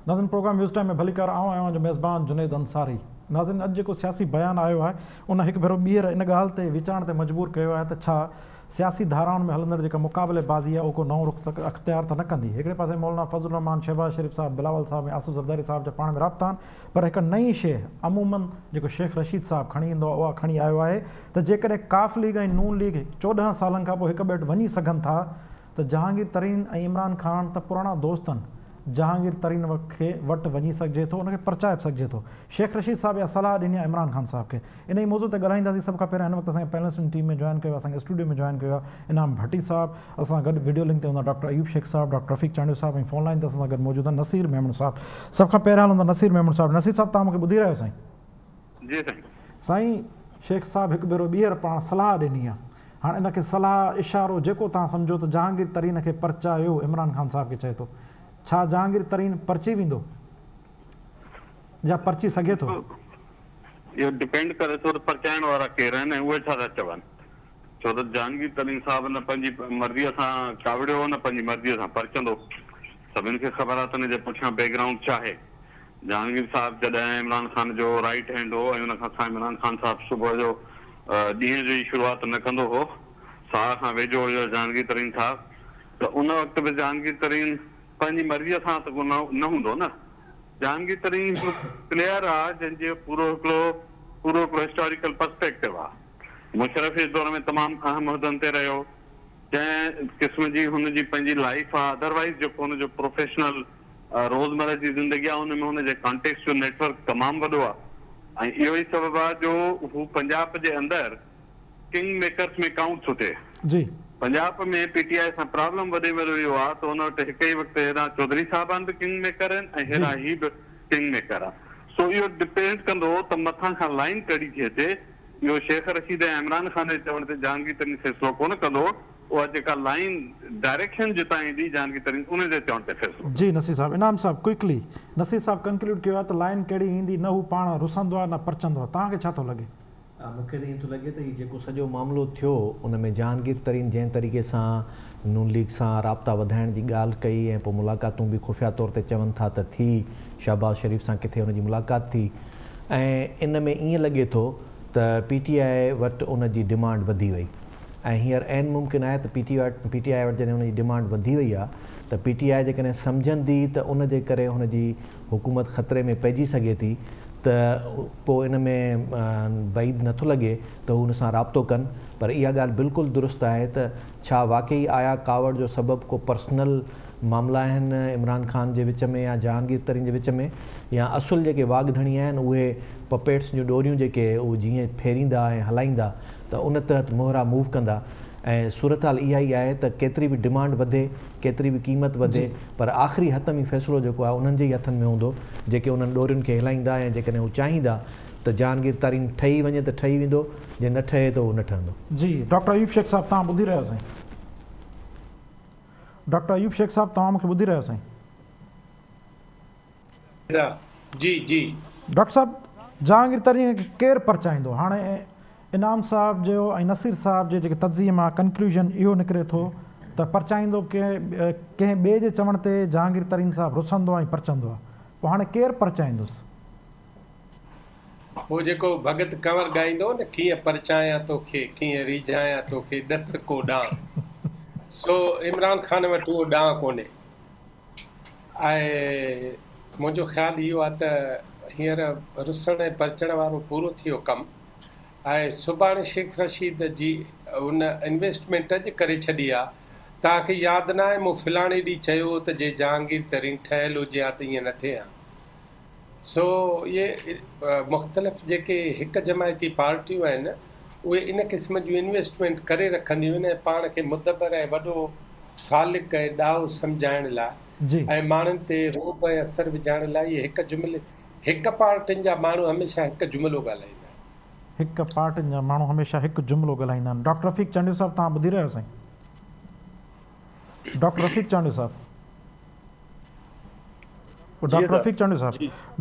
ناظرين programme news time ۾ ڀليڪار آئون آهيان اوهان جو ميزبان جنيد انصاري ناظرين اڄ جيڪو سياسي بيان آيو آهي ان هڪ ڀيرو ٻيهر ان ڳالهه تي ويچارڻ تي مجبور ڪيو آهي ته ڇا سياسي ڌارائن ۾ هلندڙ جيڪا مقابلي بازي آهي اهو ڪو نئون رخ اختيار ته نه ڪندي هڪڙي پاسي مولانا فضل الرحمان شهباز شريف صاحب بلاول صاحب ۽ آصف زرداري صاحب جا پاڻ ۾ رابطا آهن پر هڪ نئين شيء عمومن جيڪو شيخ رشيد صاحب کڻي ايندو آهي اها کڻي آيو آهي ته جيڪڏهن قاف ليگ ۽ نون ليگ 14 سالن کان پوء هڪ ٻئي وٽ وڃي سگهن ٿا ته جهانگير ترين ۽ عمران خان ته پراڻا دوست آهن، جهانگير ترين کي وٽ وڃي سگهجي ٿو، ان کي پرچائي به سگهجي ٿو. شيخ رشيد صاحب اها صلاح ڏني آهي عمران خان صاحب کي. انهي موضوع تي ڳالهائينداسين. سڀ کان پهريان هن وقت اسان کي پينلسٽن ٽيم ۾ جوائن ڪيو آهي، اسان کي اسٽوڊيو ۾ جوائن ڪيو آهي انعام ڀٽي صاحب، اسان سان گڏ وڊيو لنڪ تي هوندا ڊاڪٽر ايوب شيخ صاحب، ڊاڪٽر رفيق چانڊيو صاحب ۽ فون لائين تي اسان سان گڏ موجود آهن نصير ميمڻ صاحب. سڀ کان پهريان هلون ٿا نصير ميمڻ صاحب. نصير صاحب توهان مون کي ٻڌي رهيا آهيو سائين؟ جي سائين. سائين شيخ صاحب هڪ ڀيرو ٻيهر پاڻ صلاح ڏني آ هاڻ ان کي صلاح اشارو جيڪو توهان سمجهو ته جهانگير ترين کي پرچايو عمران خان صاحب کي چئي ٿو ڇا جهانگير ترين پرچي ويندو يا پرچي سگهي ٿو؟ اهو ڊپينڊ ڪري ٿو ته پرچائڻ وارا ڪير آهن ۽ اهي ڇا ٿا چون ڇو ته جهانگير ترين صاحب نه پنهنجي مرضيء سان ڪاوڙيو هو نه پنهنجي مرضيء سان پرچندو سڀن کي خبر آهي ته ان جي پٺيان بيڪ گرائونڊ ڇا آهي جهانگير صاحب جڏهن عمران خان جو رائيٽ هينڊ هو ۽ ان کان سواء عمران خان صاحب صبح جو ڏينهن جو ئي شروعات نه ڪندو هو، ساهه کان ويجهو هيو جهانگير ترين صاحب ته ان وقت به جهانگير ترين پنهنجي مرضيء سان ته ڪو نه هوندو نه. جهانگير ترين هڪڙو پليئر آ جنهن جو پورو هڪڙو پورو هڪڙو هسٽاريڪل پرسپيڪٽو آ. مشرف جي دور ۾ تمام اهم عهدن تي رهيو. جنهن قسم جي هن جي پنهنجي لائيف آ اڌروائيز جيڪو هن جو پروفيشنل روزمره جي زندگي آهي ان ۾ هن جي ڪانٽيڪٽس جو نيٽ ورڪ تمام وڏو آهي ۽ اهو ئي سبب آهي جو هو پنجاب جي اندر ڪنگ ميڪرس ۾ ڪائونٽ ٿو ٿئي. جي. پنجاب ۾ پي ٽي آء سان پرابلم وڏي ۾ وڏو اهو آهي ته هن وٽ هڪ ئي وقت هيڏانهن چوڌري صاحبان به ڪنگ ميڪر آهن ۽ هيڏانهن هي به ڪنگ ميڪر آهي سو اهو ڊپينڊ ڪندو ته مٿان کان لائين ڪهڙي ٿي اچي اهو شيخ رشيد ۽ عمران خان جي چوڻ تي جهانگير ترين فيصلو ڪونه ڪندو اها جيڪا لائين ڊائريڪشن جتان ايندي جهانگير ترين ان جي چوڻ تي فيصلو ڪندو. جي نصير صاحب انعام صاحب ڪوئڪلي نصير صاحب ڪنڪلوڊ ڪيو آهي ته لائين ڪهڙي ايندي نه هو پاڻ رسندو آهي نه پرچندو آهي توهان کي ڇا ٿو لڳي؟ مون کي ته ائين ٿو لڳي ته هي جيڪو سڄو معاملو ٿيو ان ۾ جهانگير ترين جنهن طريقي سان نون ليگ سان رابطا وڌائڻ جي ڳالهه ڪئي ۽ پوء ملاقاتون به خفيه طور تي چون ٿا ته ٿي شهباز شريف سان ڪٿي ان جي ملاقات ٿي ۽ ان ۾ ائين لڳي ٿو ته پي ٽي آء وٽ ان جي ڊمانڊ وڌي وئي ۽ هينئر عين ممڪن آهي ته پي ٽي آء پي ٽي آء وٽ جڏهن ان جي ڊمانڊ وڌي وئي آهي ته پي ٽي آء جيڪڏهن سمجهندي ته ان جي ڪري هن جي حڪومت خطري ۾ پئجي سگهي ٿي ته پوء ان ۾ بعيد نٿو لڳي ته هو ان سان رابطو ڪن پر اها ڳالهه بلڪل درست آهي ته ڇا واقعي آيا ڪاوڙ جو سبب ڪو پرسنل معاملا آهن عمران خان جي وچ ۾ يا جهانگير ترين جي وچ ۾ يا اصل جيڪي واڳ ڌڻي آهن اهي پپيٽس جون ڏوريون جيڪي اهي جيئن ڦيريندا ۽ هلائيندا ته ان تحت مهرا موو ڪندا ۽ صورتحال اها ئي آهي ته ڪيتري به ڊمانڊ وڌي، ڪيتري به قيمت وڌي پر آخري حتمي فيصلو جيڪو آهي انهن جي ئي هٿن ۾ هوندو جيڪي انهن ڏورين کي هلائيندا ۽ جيڪڏهن هو چاهيندا ته جهانگير ترين ٺهي وڃي ته ٺهي ويندو جي نه ٺهي ته اهو نه ٺهندو. جي ڊاڪٽر ايوب شيخ صاحب توهان ٻڌي رهيا سائين. ڊاڪٽر ايوب شيخ صاحب توهان مون کي ٻڌي رهيا سائين. جي جي. ڊاڪٽر صاحب جهانگير ترين کي ڪير پرچائيندو هاڻي انعام صاحب جو ۽ نصير صاحب جي جيڪي تجزيي مان ڪنڪلوزن اهو نڪري ٿو ته پرچائيندو ڪنهن ٻئي جي چوڻ تي جهانگير ترين صاحب رسندو ۽ پرچندو آهي پوء هاڻي ڪير پرچائيندس. هو جيڪو ڀڳت ڪنور ڳائيندو هو نه ڪيئن پرچايان توکي ڪيئن ريجهايان توکي ڏس ڪو ڏانء سو عمران خان وٽ اهو ڏانء ڪونهي. ۽ منهنجو خيال اهو آهي ته هينئر رسڻ ۽ پرچڻ وارو پورو ٿي ويو ڪم ۽ سڀاڻي شيخ رشيد جي ان انويسٽمينٽ اڄ ڪري ڇڏي آ. توهان کي ياد ناهي مون فلاڻي ڏينهن چيو هو ته جي جهانگير ترين ٺهيل هجي ها ته ائين نه ٿئي ها. سو اهي مختلف جيڪي هڪ جماعتي پارٽيون آهن اهي ان قسم جون انويسٽمينٽ ڪري رکنديون آهن ۽ پاڻ کي مدبر ۽ وڏو سالڪ ۽ ڏاهو سمجهائڻ لاء ۽ ماڻهن تي رعب ۽ اثر وجهائڻ لاء اهي هڪ جملي هڪ پارٽين جا ماڻهو هميشه هڪ جملو ڳالهائيندا آهن. هڪ پارٽين جا ماڻهو هميشه هڪ جملو ڳالهائيندا آهن. ڊاڪٽر رفيق چانڊيو صاحب توهان ٻڌي رهيا آهيو سائين. ڊاڪٽر رفيق چانڊيو صاحب. ڊاڪٽر رفيق چانڊيو صاحب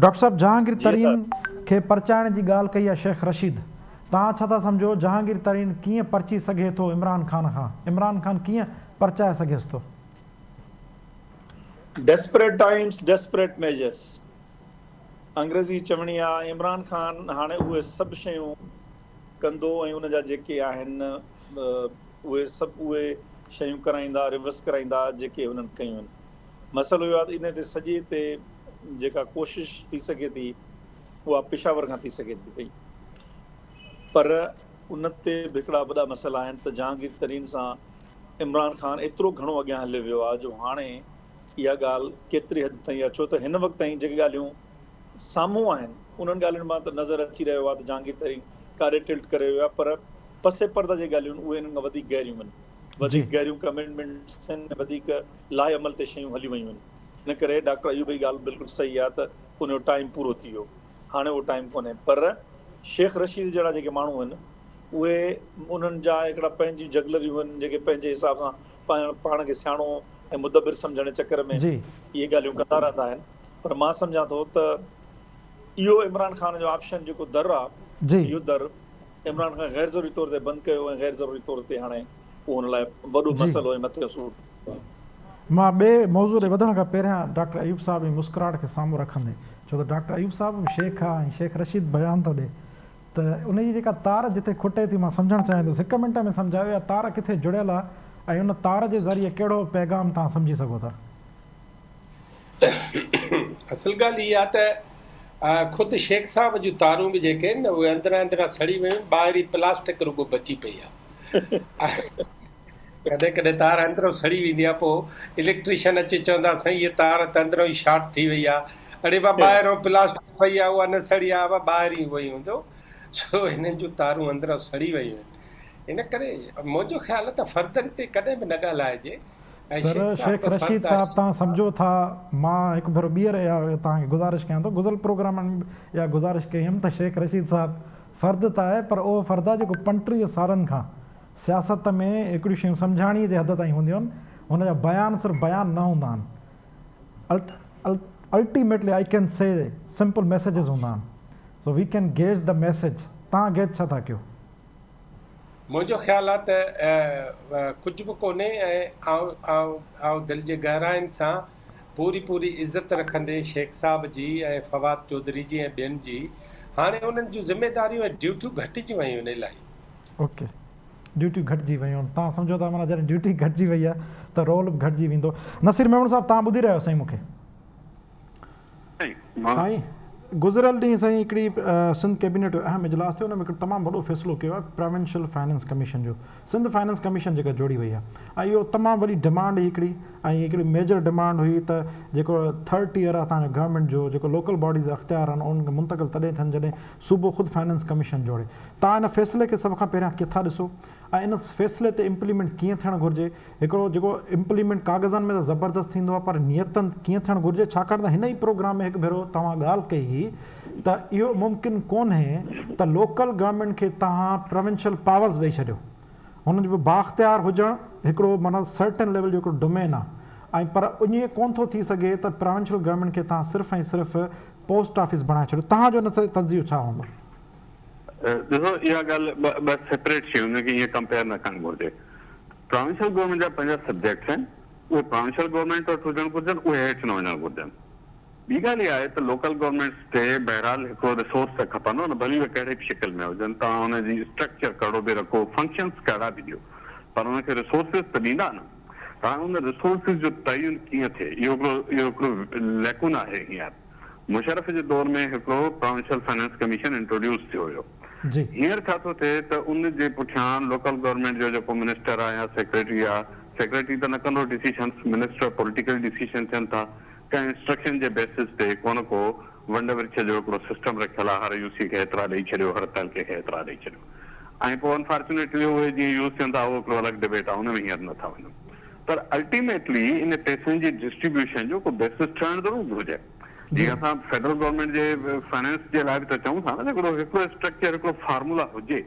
ڊاڪٽر صاحب جهانگير ترين کي پرچائڻ جي ڳالهه ڪئي آهي شيخ رشيد توهان ڇا ٿا سمجهو جهانگير ترين ڪيئن پرچي سگهي ٿو عمران خان کان عمران خان ڪيئن پرچائي سگهيس ٿو. Desperate times desperate measures انگريزي چوڻي آ عمران خان هاڻي اهي سڀ شيون ڪندو ۽ ان جا جيڪي آهن اهي سڀ اهي شيون ڪرائيندا ريورس ڪرائيندا جيڪي هنن ڪيون آهن مسئلو اهو آ ته ان تي سڄي تي جيڪا ڪوشش ٿي سگهي ٿي اها پشاور کان ٿي سگهي ٿي پئي پر ان تي به هڪڙا وڏا مسئلا آهن ته جهانگير ترين سان عمران خان ايترو گهڻو اڳيان هليو ويو آهي جو هاڻي اها ڳالهه ڪيتري حد تائين آهي ڇو ته هن وقت تائين جيڪي ڳالهيون سامهون آهن انهن ڳالهين مان ته نظر اچي رهيو آهي ته جهانگير ترين ڪاڏي ٽلٽ ڪري ويو آهي پر پس پرده جيڪي ڳالهيون آهن اهي انهن کان وڌيڪ گهريون آهن وڌيڪ گهريون ڪمٽمينٽس آهن ۽ وڌيڪ لاء عمل تي شيون هليون ويون آهن ان ڪري ڊاڪٽر ايوب جي ڳالهه بلڪل صحيح آهي ته ان جو ٽائيم پورو ٿي ويو هاڻي اهو ٽائيم ڪونهي پر شيخ رشيد جهڙا جيڪي ماڻهو آهن اهي انهن جا هڪڙا پنهنجيون جگلريون آهن جيڪي پنهنجي حساب سان پاڻ پاڻ کي سياڻو ۽ مدبر سمجهڻ جي چڪر ۾ اهي ڳالهيون ڪندا رهندا آهن پر مان سمجهان ٿو ته اهو عمران خان جو آپشن جيڪو در آ اهو در عمران خان غير ضروري طور تي بند ڪيو ۽ غير ضروري طور تي هاڻي اهو هن لاء وڏو مسئلو ۽ مٿي جو سور ٿي ويو آهي. مان ٻئي موضوع ڏي وڌڻ کان پهريان ڊاڪٽر ايوب صاحب جي مسڪراهٽ کي سامهون رکندي ڇو ته ڊاڪٽر ايوب صاحب به شيخ آ ۽ شيخ رشيد بيان ٿو ڏي ته ان جي جيڪا تار جتي کٽي ٿي مان سمجهڻ چاهيندس هڪ منٽ ۾ سمجهايو اها تار ڪٿي جڙيل آ ۽ ان تار جي ذريعي ڪهڙو پيغام توهان سمجهي سگهو ٿا. اصل ڳالهه اها ته خود شيخ صاحب جون تارون به جيڪي آهن نه اهي اندران اندران سڙي ويون ٻاهرين پلاسٽڪ رڳو بچي پئي آ. ڪڏهن ڪڏهن تار اندرون سڙي ويندي آهي پوء اليڪٽريشن اچي چوندا سائين هيء تار ته اندرون ئي شارٽ ٿي وئي آهي اڙي بابا ٻاهرون پلاسٽڪ پئي آهي اها نه سڙي آهي بابا ٻاهرين اهو ئي هوندو سو هنن جون تارون اندرون سڙي ويون آهن ان ڪري منهنجو خيال آهي ته فردن تي ڪڏهن به نه ڳالهائجي ۽ سر شيخ صاحب شيخ ته رشيد فرد آهي. صاحب توهان سمجهو ٿا مان هڪ ڀيرو ٻيهر اها توهان کي گذارش ڪيان ٿو گذريل پروگرامن ۾ به اها گذارش ڪئي هيم ته شيخ رشيد صاحب فرد ته آهي پر اهو فرد آهي جيڪو 35 سالن کان سياست ۾ هڪڙيون شيون سمجهاڻيء جي حد تائين هونديون آهن، هن جا بيان صرف بيان نه هوندا آهن، ultimately I can see simple messages هوندا آهن، so we can gauge the message, توهان گيج ڇا ٿا ڪيو؟ منهنجو خيال آهي ته ڪجهه به ڪونهي ۽ آئون دل جي گهراين سان پوري پوري عزت رکندي شيخ صاحب جي ۽ فواد چوڌري جي ۽ ٻين جي هاڻي انهن جون ذميداريون ۽ ڊيوٽيون گهٽجي ويون آهن الاهي. اوڪي ڊيوٽيون گهٽجي ويون آهن توهان سمجهو ٿا معنيٰ جڏهن ڊيوٽي گهٽجي وئي آهي ته رول به گهٽجي ويندو نصير ميمڻ صاحب توهان ٻڌي رهيا آهيو سائين مون کي. سائين گذريل ڏينهن سائين هڪڙي سنڌ ڪيبينيٽ جو اهم اجلاس ٿيو ان ۾ هڪڙو تمام وڏو فيصلو ڪيو آهي پراونشل فائننس ڪميشن جو سنڌ فائننس ڪميشن جيڪا جوڙي وئي آهي ۽ اهو تمام وڏي ڊمانڊ هئي هڪڙي ۽ هڪڙي ميجر ڊمانڊ هئي ته جيڪو ٿرڊ ٽيئر آهي تان جو گورنمينٽ جو جيڪو لوڪل باڊيز اختيار آهن انهن کي منتقل تڏهن ٿين جڏهن صوبو خود فائننس ڪميشن جوڙي تان ان فيصلي کي سڀ کان پهريان ڪٿا ڏسو ۽ ان فيصلي تي امپليمينٽ ڪيئن ٿيڻ گهرجي هڪڙو جيڪو امپليمينٽ ڪاغذن ۾ ته زبردست ٿيندو آهي پر نيتن ڪيئن ٿيڻ گهرجي ڇاڪاڻ ته هن ئي پروگرام ۾ هڪ ڀيرو توهان ڳالهه ڪئي هئي ته اهو ممڪن ڪونهي ته لوڪل گورنمينٽ کي توهان پراونشل پاورز ڏئي ڇڏيو هنن جو بااختيار هجڻ هڪڙو معنيٰ سرٽن ليول جو هڪڙو ڊومين آهي ۽ پر ائين ڪونه ٿو ٿي سگهي ته پراونشل گورنمينٽ کي توهان صرف ۽ صرف پوسٽ آفيس بڻائي ڇڏيو توهان جو ان تي تجزيو ڇا هوندو؟ ڏسو اها ڳالهه ٻه سيپريٽ شيون آهن ان کي ائين ڪمپيئر نه ڪرڻ گهرجي. پراونشل گورنمينٽ جا پنهنجا سبجيڪٽس آهن اهي پراونشل گورنمينٽ وٽ هجڻ گهرجن اهي هيٺ نه وڃڻ گهرجن. ٻي ڳالهه اها آهي ته لوڪل گورنمينٽس کي بهرحال هڪڙو ريسورس ته کپندو نه ڀلي اهي ڪهڙي به شڪل ۾ هجن توهان ان جي اسٽرڪچر ڪهڙو به رکو فنڪشنس ڪهڙا به ڏيو پر ان کي ريسورسز ته ڏيندا نه ته هاڻي ان ريسورسز جو تعين ڪيئن ٿئي اهو هڪڙو اهو هڪڙو ليڪون آهي هينئر مشرف جي دور ۾ هڪڙو پراونشل فنانس ڪميشن انٽروڊيوس ٿيو هيو. هينئر ڇا ٿو ٿئي ته ان جي پٺيان لوڪل گورنمينٽ جو جيڪو منسٽر آهي يا سيڪريٽري آهي، سيڪريٽري ته نه ڪندو ڊسيشنس، منسٽر پوليٽيڪل ڊسيشن ٿين ٿا، ڪنهن انسٽرڪشن جي بيسز تي ڪو نه ڪو ونڊ ورڇ جو هڪڙو سسٽم رکيل آهي، هر يو سي کي هيترا ڏئي ڇڏيو، هر تعلقي کي هيترا ڏئي ڇڏيو ۽ پوء انفارچونيٽلي اهي جيئن يوز ٿين ٿا اهو هڪڙو الڳ ڊبيٽ آهي ان ۾ هينئر نه ٿا وڃون. پر الٽيميٽلي ان پئسن جي ڊسٽريبيوشن جو ڪو بيسس ٺهڻ ضرور گهرجي. جيئن اسان فيڊرل گورنمينٽ جي فنانس جي لاء به ته چئون ٿا نه ته هڪڙو هڪڙو اسٽرڪچر هڪڙو فارمولا هجي.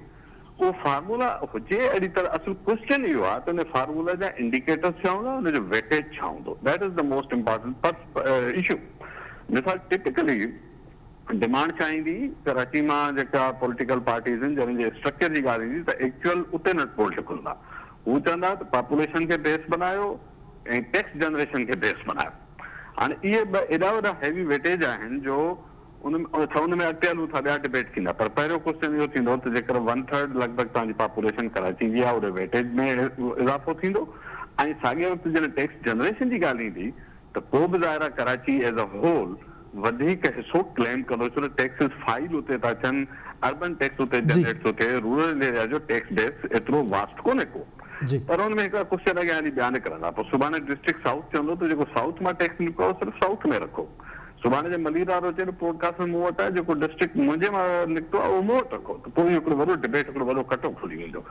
اهو فارمولا هجي اهڙي طرح اصل ڪوئسچن اهو آهي ته ان فارمولا جا انڊيڪيٽرز ڇا هوندا ان جو ويٽيج ڇا هوندو that is the most important issue. مثال ٽپيڪلي ڊمانڊ ڇا ايندي ڪراچي مان جيڪا پوليٽيڪل پارٽيز آهن جن جي اسٽرڪچر جي ڳالهه ايندي ته ايڪچوئل اتي نٽ بولٽ کلندا. هو چوندا ته پاپوليشن کي بيس بنايو ۽ ٽيڪس جنريشن کي بيس بنايو. هاڻي اهي ٻه ايڏا وڏا هيوي ويٽيج آهن جو ان ۾ اڇا ان ۾ اڳتي هلون ٿا ٻيا ڊبيٽ ٿيندا پر پهريون ڪوسچن اهو ٿيندو ته جيڪر ون ٿرڊ لڳ ڀڳ توهان جي پاپوليشن ڪراچي جي آهي اوڏي ويٽيج ۾ اضافو ٿيندو ۽ ساڳئي وقت جڏهن ٽيڪس جنريشن جي ڳالهه ايندي ته پوء به ظاهر آهي ڪراچي ايز ا هول وڌيڪ حصو ڪليم ڪندو ڇو ته ٽيڪسز فائل اتي ٿا اچن اربن ٽيڪس اتي جنريٽ ٿو ٿئي رورل ايريا جو ٽيڪس بيس ايترو واسٽ ڪونهي ڪو پر ان ۾ هڪڙا ڪوسچن اڳيان هلي ٻيا نڪرندا پوء سڀاڻي ڊسٽرڪٽ سائوٿ چوندو ته جيڪو سائوٿ مان ٽيڪس نڪتو آهي اهو صرف سائوٿ ۾ رکو سڀاڻي جي ملير وارو چئي ته پوڊڪاسٽ ۾ مون وٽ آهي جيڪو ڊسٽرڪٽ منهنجي مان نڪتو آهي اهو مون وٽ رکو ته پوء اهو هڪڙو وڏو ڊبيٽ هڪڙو وڏو ڪٽو کلي ويندو.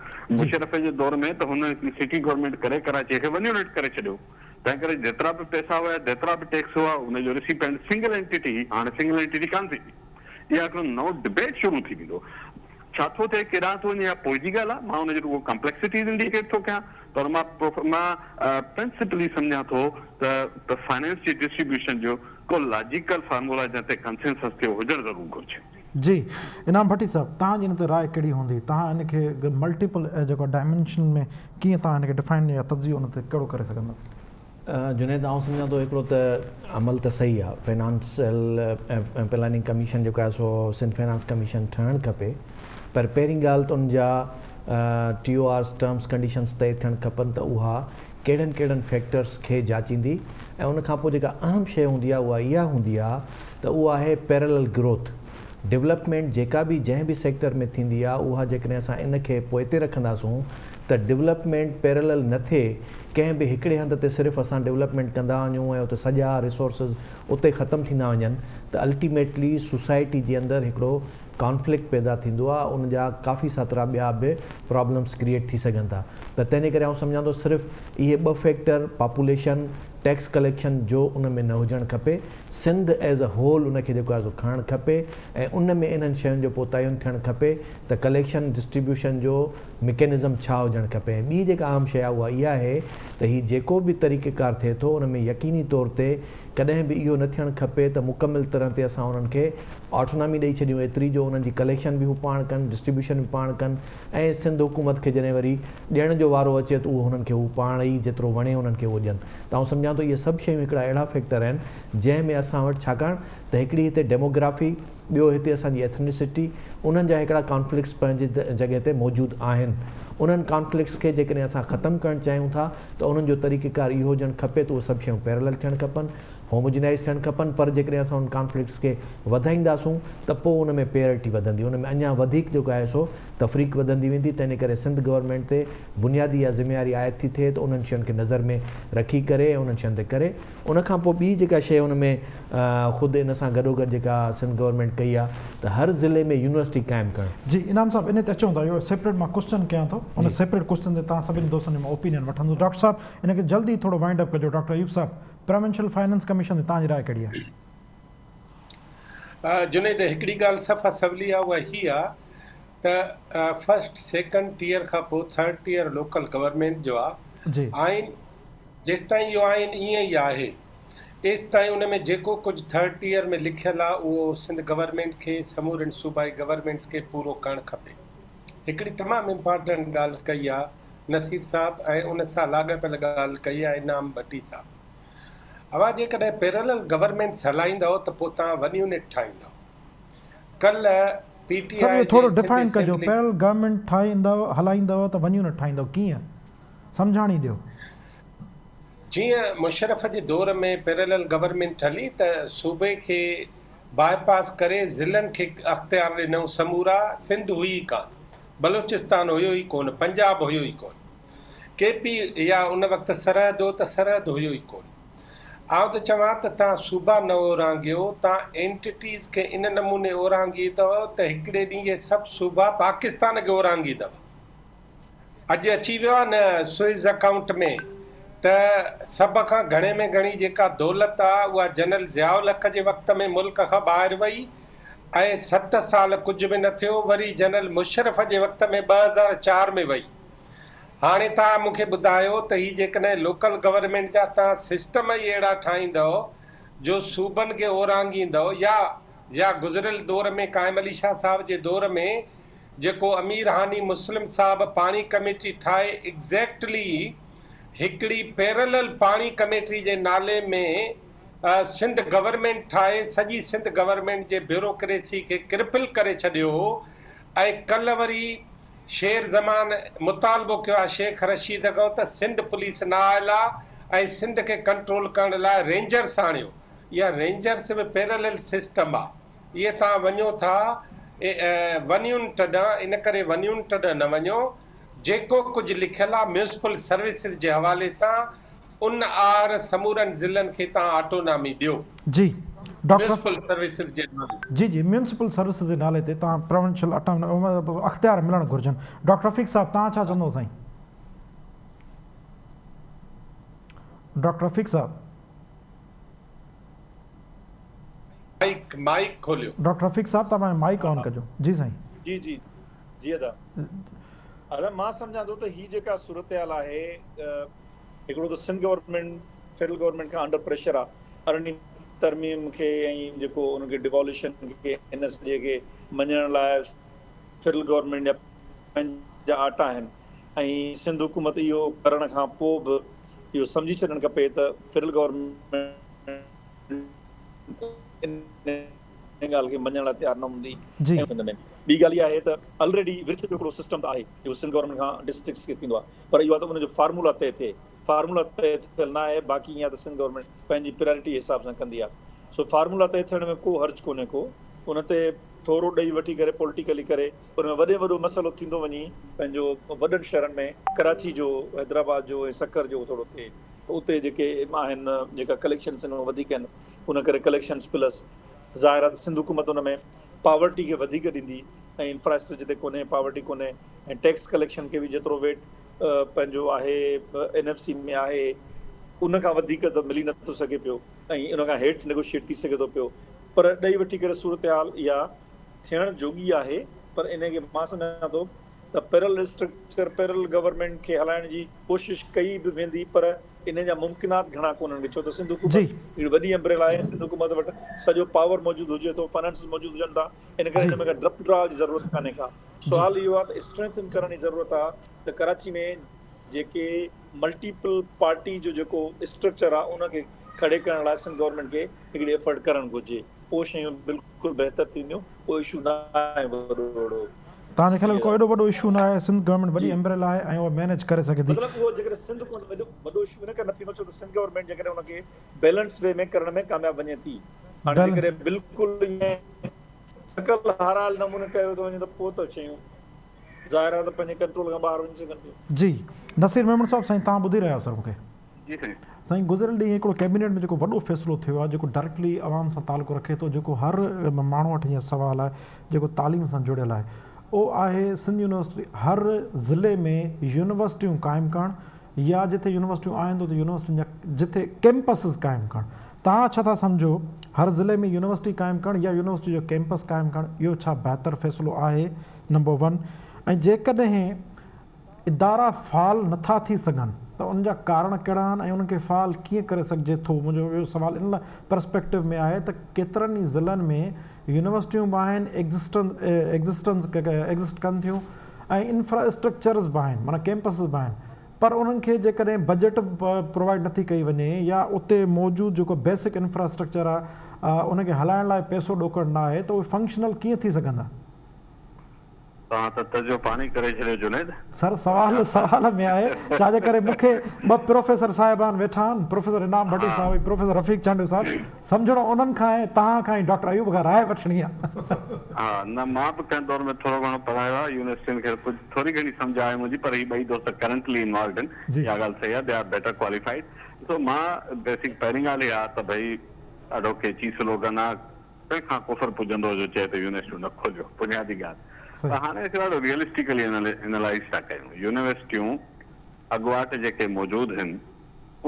مشرف جي دور ۾ ته هن هڪڙي سٽي گورنمينٽ ڪري ڪراچي کي ون يونٽ ڪري ڇڏيو تنهن ڪري جيترا به پئسا هيا جيترا به ٽيڪس هئا ان جو ريسيپينٽ سنگل اينٽيٽي هئي هاڻي سنگل اينٽيٽي ڪانه ٿيندي اها هڪڙو نئون ڊبيٽ شروع ٿي ويندو. ڇا ٿو ٿئي ڪيڏانهن ٿو وڃي اها پوء جي ڳالهه آهي مان ان جي رڳو ڪمپليڪسٽيز انڊيڪيٽ ٿو ڪيان پر مان مان پرنسپلي سمجهان ٿو ته ته فائنانس جي ڊسٽريبيوشن جو ڪو لاجيڪل فارمولا جنهن تي ڪنسينسس ٿيو هجڻ ضرور گهرجي. جي انعام ڀٽي صاحب توهان جي ان تي راء ڪهڙي هوندي توهان ان کي ملٽيپل جيڪو ڊائمينشن ۾ ڪيئن توهان ان کي ڊفائن يا تجزيو ان تي ڪهڙو ڪري سگهندا. جنيد آئون سمجهان ٿو هڪڙو ته عمل ته صحيح آ فنانسل پلاننگ ڪميشن جيڪو آهي سو سنڌ فنانس ڪميشن ٺهڻ کپي پر پهرين ڳالهه ته ان جا ٽي او آرز ٽرمز ڪنڊيشنز طئي ٿيڻ کپن ته اها ڪهڙن ڪهڙن فيڪٽرز کي جاچيندي ۽ ان کان پوء جيڪا اهم شيء هوندي آهي اها اها هوندي آهي ته اها آهي پيرلل گروٿ ڊولپمينٽ جيڪا به جنهن به سيڪٽر ۾ ٿيندي آهي اها جيڪڏهن اسان ان کي پوئتي رکنداسون ته ڊولپمينٽ پيرلل نه ٿئي ڪنهن به هڪڙي هنڌ تي صرف اسان ڊولپمينٽ ڪندا وڃون ۽ اتي سڄا ريسورسز اتي ختم ٿيندا وڃن ته الٽيميٽلي سوسائٽي جي اندر هڪڙو ڪانفلڪٽ پيدا ٿيندو آهي ان جا ڪافي ساترا ٻيا به پرابلمس ڪريئيٽ ٿي سگهن ٿا ته تنهن جي ڪري آئون سمجهان ٿو صرف اهي ٻه فيڪٽر پاپوليشن ٽيڪس ڪليڪشن جو ان ۾ نه هجڻ کپي سنڌ ايز ا هول ان کي جيڪو آهي سو کڻڻ کپي ۽ ان ۾ انهن شين جو پوء تعين ٿيڻ کپي ته ڪليڪشن ڊسٽريبيوشن جو مڪينزم ڇا هجڻ کپي ۽ ٻي جيڪا اهم شيء آهي اها اها آهي ته هي جيڪو به طريقيڪار ٿئي ٿو ان ۾ يقيني طور تي ڪڏهن به اهو نه ٿيڻ کپي ته مڪمل طرح تي اسان انهن کي آٽونامي ڏئي ڇڏيون ايتري جو انهن جي ڪليڪشن به هو پاڻ ڪن ڊسٽريبيوشن به پاڻ ڪن ۽ سنڌ حڪومت کي جڏهن وري ڏيڻ جو وارو اچي ته اهو هنن کي هو پاڻ ئي جيترو وڻي انهن کي اهو ڏين ته آئون سمجهان ٿو اهي سڀ شيون هڪڙا اهڙا فيڪٽر آهن جنهن ۾ اسان وٽ ڇاڪاڻ ته هڪڙي هتي ڊيموگرافي ٻيو هتي اسان جي ايٿنسٽي انهن جا هڪڙا ڪانفلڪٽس پنهنجي جڳهه تي موجود آهن انهن ڪانفلڪٽس کي جيڪڏهن اسان ختم ڪرڻ چاهيون ٿا ته انهن جو طريقيڪار اهو هجڻ کپي ته اهي سڀ شيون پيرلل ٿيڻ کپن هوموجنائيز ٿيڻ کپن پر جيڪڏهن اسان انهن ڪانفلڪٽس کي وڌائينداسون ته پوء ان ۾ پيئرٽي وڌندي ان ۾ اڃا وڌيڪ جيڪو آهي سو تفريق وڌندي ويندي تنهنجي ڪري سنڌ گورنمينٽ تي بنيادي اها ذميواري عائد ٿي ٿئي ته انهن شين کي نظر ۾ رکي ڪري ۽ انهن شين تي ڪري ان کان پوء ٻي جيڪا شيء ان ۾ خود ان سان گڏوگڏ جيڪا سنڌ گورنمينٽ ڪئي آهي ته هر ضلعي ۾ يونيورسٽي قائم ڪرڻ. جي انعام صاحب انهي تي اچون ٿا اهو سيپريٽ مان ڪوسچن ڪيان ٿو ان سيپريٽ ڪوسچن تي توهان سڀني دوستن جو مان اوپينين وٺندس ڊاڪٽر صاحب ان کي جلدي ٿورو وائنڊ اپ ڪجو ڊاڪٽر ايوب صاحب پراونشل فائننس ڪميشن تي توهان جي راء ڪهڙي آهي؟ جنيد هڪڙي ڳالهه صفا سولي آهي اها هي آهي ته فرسٽ سيڪنڊ ٽيئر کان پوء ٿرڊ ٽيئر لوڪل گورنمينٽ جو آهي آئين جيستائين اهو آئين ائين ئي آهي، ايستائين ان ۾ جيڪو ڪجهه ٿرڊ ٽيئر ۾ لکيل آهي اهو سنڌ گورنمينٽ کي سمورين صوبائي گورنمينٽس کي پورو ڪرڻ کپي. هڪڙي تمام امپارٽنٽ ڳالهه ڪئي آهي نصير صاحب ۽ ان سان لاڳاپيل ڳالهه ڪئي آهي انعام ڀٽي صاحب. اوهان جيڪڏهن پيرلل گورنمينٽس هلائيندؤ ته پوء توهان ون يونٽ ٺاهيندؤ. ڪلهه پي ٽي سر آء اهو جي ٿورو سنڌ ڊفائن ڪجو اسيمبلي. پيرلل گورنمينٽ ٺاهيندؤ هلائيندؤ ته ون يونٽ ٺاهيندؤ ڪيئن؟ سمجهاڻي ڏيو. جيئن مشرف جي دور ۾ پيرلل گورنمينٽ هلي ته صوبي کي باء پاس ڪري ضلعن کي اختيار ڏنائون سمورا، سنڌ هئي ئي ڪانه، بلوچستان هيو ئي ڪونه، پنجاب هيو ئي ڪونه، ڪي پي يا ان وقت سرحد هو ته سرحد هيو ئي ڪونه. آئون ته چوان ته تان صوبا نه اورانگهيو، تان اينٽيٽيز کي ان نموني اورانگهيندؤ ته هڪڙي ڏينهن اهي سڀ صوبا پاڪستان کي اورانگهيندؤ. اڄ اچي ويو آهي نه سوئز اڪائونٽ ۾ ته سڀ کان گهڻي ۾ گهڻي جيڪا دولت آ اها جنرل ضياء الحق جي وقت ۾ ملڪ کان ٻاهر وئي ۽ ست سال ڪجهه به نه ٿيو وري جنرل مشرف جي وقت ۾ 2004 ۾ وئي هاڻي توهان مون کي ٻڌايو ته هي جيڪڏهن لوڪل گورنمينٽ جا توهان سسٽم ئي اهڙا ٺاهيندؤ جو صوبن کي اورانگهيندؤ يا يا گذريل دور ۾ قائم علي شاهه صاحب جي دور ۾ جيڪو امير هاني مسلم صاحب پاڻي ڪميٽي ٺاهي ايگزيڪٽلي هڪڙي پيرلل پاڻي ڪميٽي جي نالي ۾ سنڌ گورنمينٽ ٺاهي سڄي سنڌ گورنمينٽ جي بيوروڪريسي کي ڪرپل ڪري ڇڏيو هو ۽ ڪلهه وري شير زمان مطالبو ڪيو آهي شيخ رشيد کان ته سنڌ پوليس نااهل آ ۽ سنڌ کي ڪنٽرول ڪرڻ لاء رينجرس آڻيو. اها رينجرس به پيرلل سسٽم آ. اهي توهان وڃو ٿا ون يونٽ ڏانهن ان ڪري ون يونٽ ڏانهن نه وڃو. جيڪو ڪجهه لکيل آ ميونسپل سروسز جي حوالي سان ان آهر سمورن ضلعن کي توهان آٽونامي ڏيو. جي ڊاڪٽر. ميونسپل سروسز جي نالي تي. جي جي ميونسپل سروسز جي نالي تي توهان پراونشل اختيار ملڻ گهرجن. ڊاڪٽر رفيق صاحب توهان ڇا چوندو سائين. ڊاڪٽر رفيق صاحب. مائيڪ مائيڪ کوليو. ڊاڪٽر رفيق صاحب توهان پنهنجو مائيڪ آن ڪجو. جي سائين. جي جي جي ادا ادا مان سمجهان ٿو ته هي جيڪا صورتحال آهي هڪڙو ته سنڌ گورنمينٽ فيڊرل گورنمينٽ کان انڊر پريشر آ ارڙهين ترميم کي ۽ جيڪو ان کي ڊيواليوشن کي ان سڄي کي مڃڻ لاء فيڊرل گورنمينٽ جا پنهنجا آٽا آهن ۽ سنڌ حڪومت اهو ڪرڻ کان پوء به اهو سمجهي ڇڏڻ کپي ته فيڊرل گورنمينٽ ان ڳالهه کي مڃڻ لاء تيار نه هوندي ۽ سنڌ ۾ ٻي ڳالهه اها آهي ته الريڊي ورڇ جو هڪڙو سسٽم ته آهي جيڪو سنڌ گورنمينٽ کان ڊسٽرڪٽس کي ٿيندو آهي پر اهو آهي ته ان جو فارمولا طئي ٿئي فارمولا طئي ٿيل نه آهي باقي ائين آهي ته سنڌ گورنمينٽ پنهنجي پرائرٽي حساب سان ڪندي آهي سو فارمولا طئي ٿيڻ ۾ ڪو حرج ڪونهي ڪو ان تي ٿورو ڏئي وٺي ڪري پوليٽيڪلي ڪري ان ۾ وڏي ۾ وڏو مسئلو ٿيندو وڃي پنهنجو وڏن شهرن ۾ ڪراچي جو حيدرآباد جو ۽ سکر جو ٿورو ٿئي ته اتي جيڪي آهن جيڪا ڪليڪشنس آهن اهي وڌيڪ آهن ان ڪري ڪليڪشنس پلس ظاهر آهي ته سنڌ حڪومت ان ۾ پاورٽي کي وڌيڪ ڏيندي ۽ انفراسٽرڪچر جتي ڪونهي پاورٽي ڪونهي ۽ ٽيڪس ڪليڪشن کي به جيترو ويٽ پنهنجو آهي اين ايف سي ۾ آهي ان کان وڌيڪ ته ملي نٿو سگهي پيو ۽ ان کان هيٺ نيگوشيئيٽ ٿي سگهي ٿو پيو پر ڏئي وٺي ڪري صورتحال اها ٿيڻ جوڳي آهي پر ان کي مان سمجهان ٿو ته پيرل اسٽرڪچر پيرل گورنمينٽ کي هلائڻ جي ڪوشش ڪئي به ويندي پر ان جا ممڪنات گهڻا ڪونهن ڇو ته سنڌ حڪومت هڪڙي وڏي امبريلا آهي سنڌ حڪومت وٽ سڄو پاور موجود هجي ٿو فنانسز موجود هجن ٿا ان ڪري ان ۾ ڪا ڊپ ڊراء جي ضرورت ڪانهي ڪا سوال اهو آهي ته اسٽرينٿن ڪرڻ جي ضرورت آهي ته ڪراچي ۾ جيڪي ملٽيپل پارٽي جو جيڪو اسٽرڪچر آهي ان کي کڙي ڪرڻ لاء سنڌ گورنمينٽ کي هڪڙي ايفرٽ ڪرڻ گهرجي پوء شيون بلڪل بهتر ٿينديون ڪو اشو نه آهي وڏو اهڙو. توهان جي خيال ۾ ڪو ايڏو وڏو اشو نه آهي سنڌ گورنمينٽ وڏي امبريلا آهي ۽ اها مينيج ڪري سگهي ٿي. مطلب اهو جيڪڏهن سنڌ ڪو وڏو وڏو اشو ان ڪري نه ٿيندو ڇو ته سنڌ گورنمينٽ جيڪڏهن ان کي بيلنس وي ۾ ڪرڻ ۾ ڪامياب وڃي ٿي هاڻي جيڪڏهن بلڪل ائين عقل هارايل نموني ڪيو ٿو وڃي ته پوء ته شيون ظاهر آهي ته پنهنجي ڪنٽرول کان ٻاهر وڃي سگهن ٿيون. جي نصير ميمڻ صاحب سائين توهان ٻڌي رهيا آهيو سر مون کي. جي سائين. سائين گذريل ڏينهن هڪڙو ڪيبينيٽ ۾ جيڪو وڏو فيصلو ٿيو آهي جيڪو ڊائريڪٽلي عوام سان تعلق رکي ٿو جيڪو هر ماڻهو وٽ هينئر سوال آهي جيڪو تعليم سان جڙيل آهي اهو آهي سنڌ يونيورسٽي هر ضلعي ۾ يونيورسٽيون قائم ڪرڻ يا جتي يونيورسٽيون آهن ته اتي يونيورسٽين جا جتي ڪيمپسز قائم ڪرڻ توهان ڇا ٿا سمجهو هر ضلعي ۾ يونيورسٽي قائم ڪرڻ يا يونيورسٽي جو ڪيمپس قائم ڪرڻ اهو ڇا بهتر فيصلو آهي نمبر ون ۽ جيڪڏهن ادارا فعال نه ٿا ٿي سگهن ته ان جا ڪارڻ ڪهڙا آهن ۽ انهن کي فعال ڪيئن ڪري سگهجي ٿو؟ منهنجو اهو سوال ان لاء پرسپيڪٽو ۾ آهي ته ڪيترن ئي ضلعن ۾ يونيورسٽيون به آهن ايگزسٽنس ايگزسٽ ڪن ٿيون ۽ انفرا اسٽرڪچرز به آهن معنيٰ ڪيمپسز به آهن پر انهن کي جيڪڏهن بجيٽ پرووائيڊ نٿي ڪئي وڃي يا اتي موجود جيڪو بيسڪ انفرا اسٽرڪچر آهي ان کي هلائڻ لاء پئسو ڏوڪڙ نه آهي ته اهي فنڪشنل ڪيئن ٿي سگهندا؟ توهان ته تجزيو پاڻ ئي ڪري ڇڏيو جنيد. سر سوال سوال ۾ آهي ڇا جي ڪري مون کي ٻه پروفيسر صاحبان ويٺا آهن پروفيسر انعام ڀٽي صاحب ۽ پروفيسر رفيق چانڊيو صاحب سمجهڻو انهن کان ۽ توهان کان ۽ ڊاڪٽر ايوب کان راء وٺڻي آهي. ها نه مان به ڪنهن دور ۾ ٿورو گهڻو پڙهايو آهي يونيورسٽين کي ڪجهه ٿوري گهڻي سمجهه آهي منهنجي پر هي ٻئي دوست ڪرنٽلي انوالوڊ آهن اها ڳالهه صحيح آهي they are better qualified سو مان بيسڪ پهرين ڳالهه اها ته ڀئي ڏاڍو ڪيچي سلوگن آهي تنهن کان ڪفر پڄندو جو چئي ته يونيورسٽيون نه کوليو. بنيادي ڳالهه ته هاڻي اسين ڏاڍو ريئلسٽيڪلي اينالائيز ٿا ڪيون. يونيورسٽيون اڳواٽ جيڪي موجود هن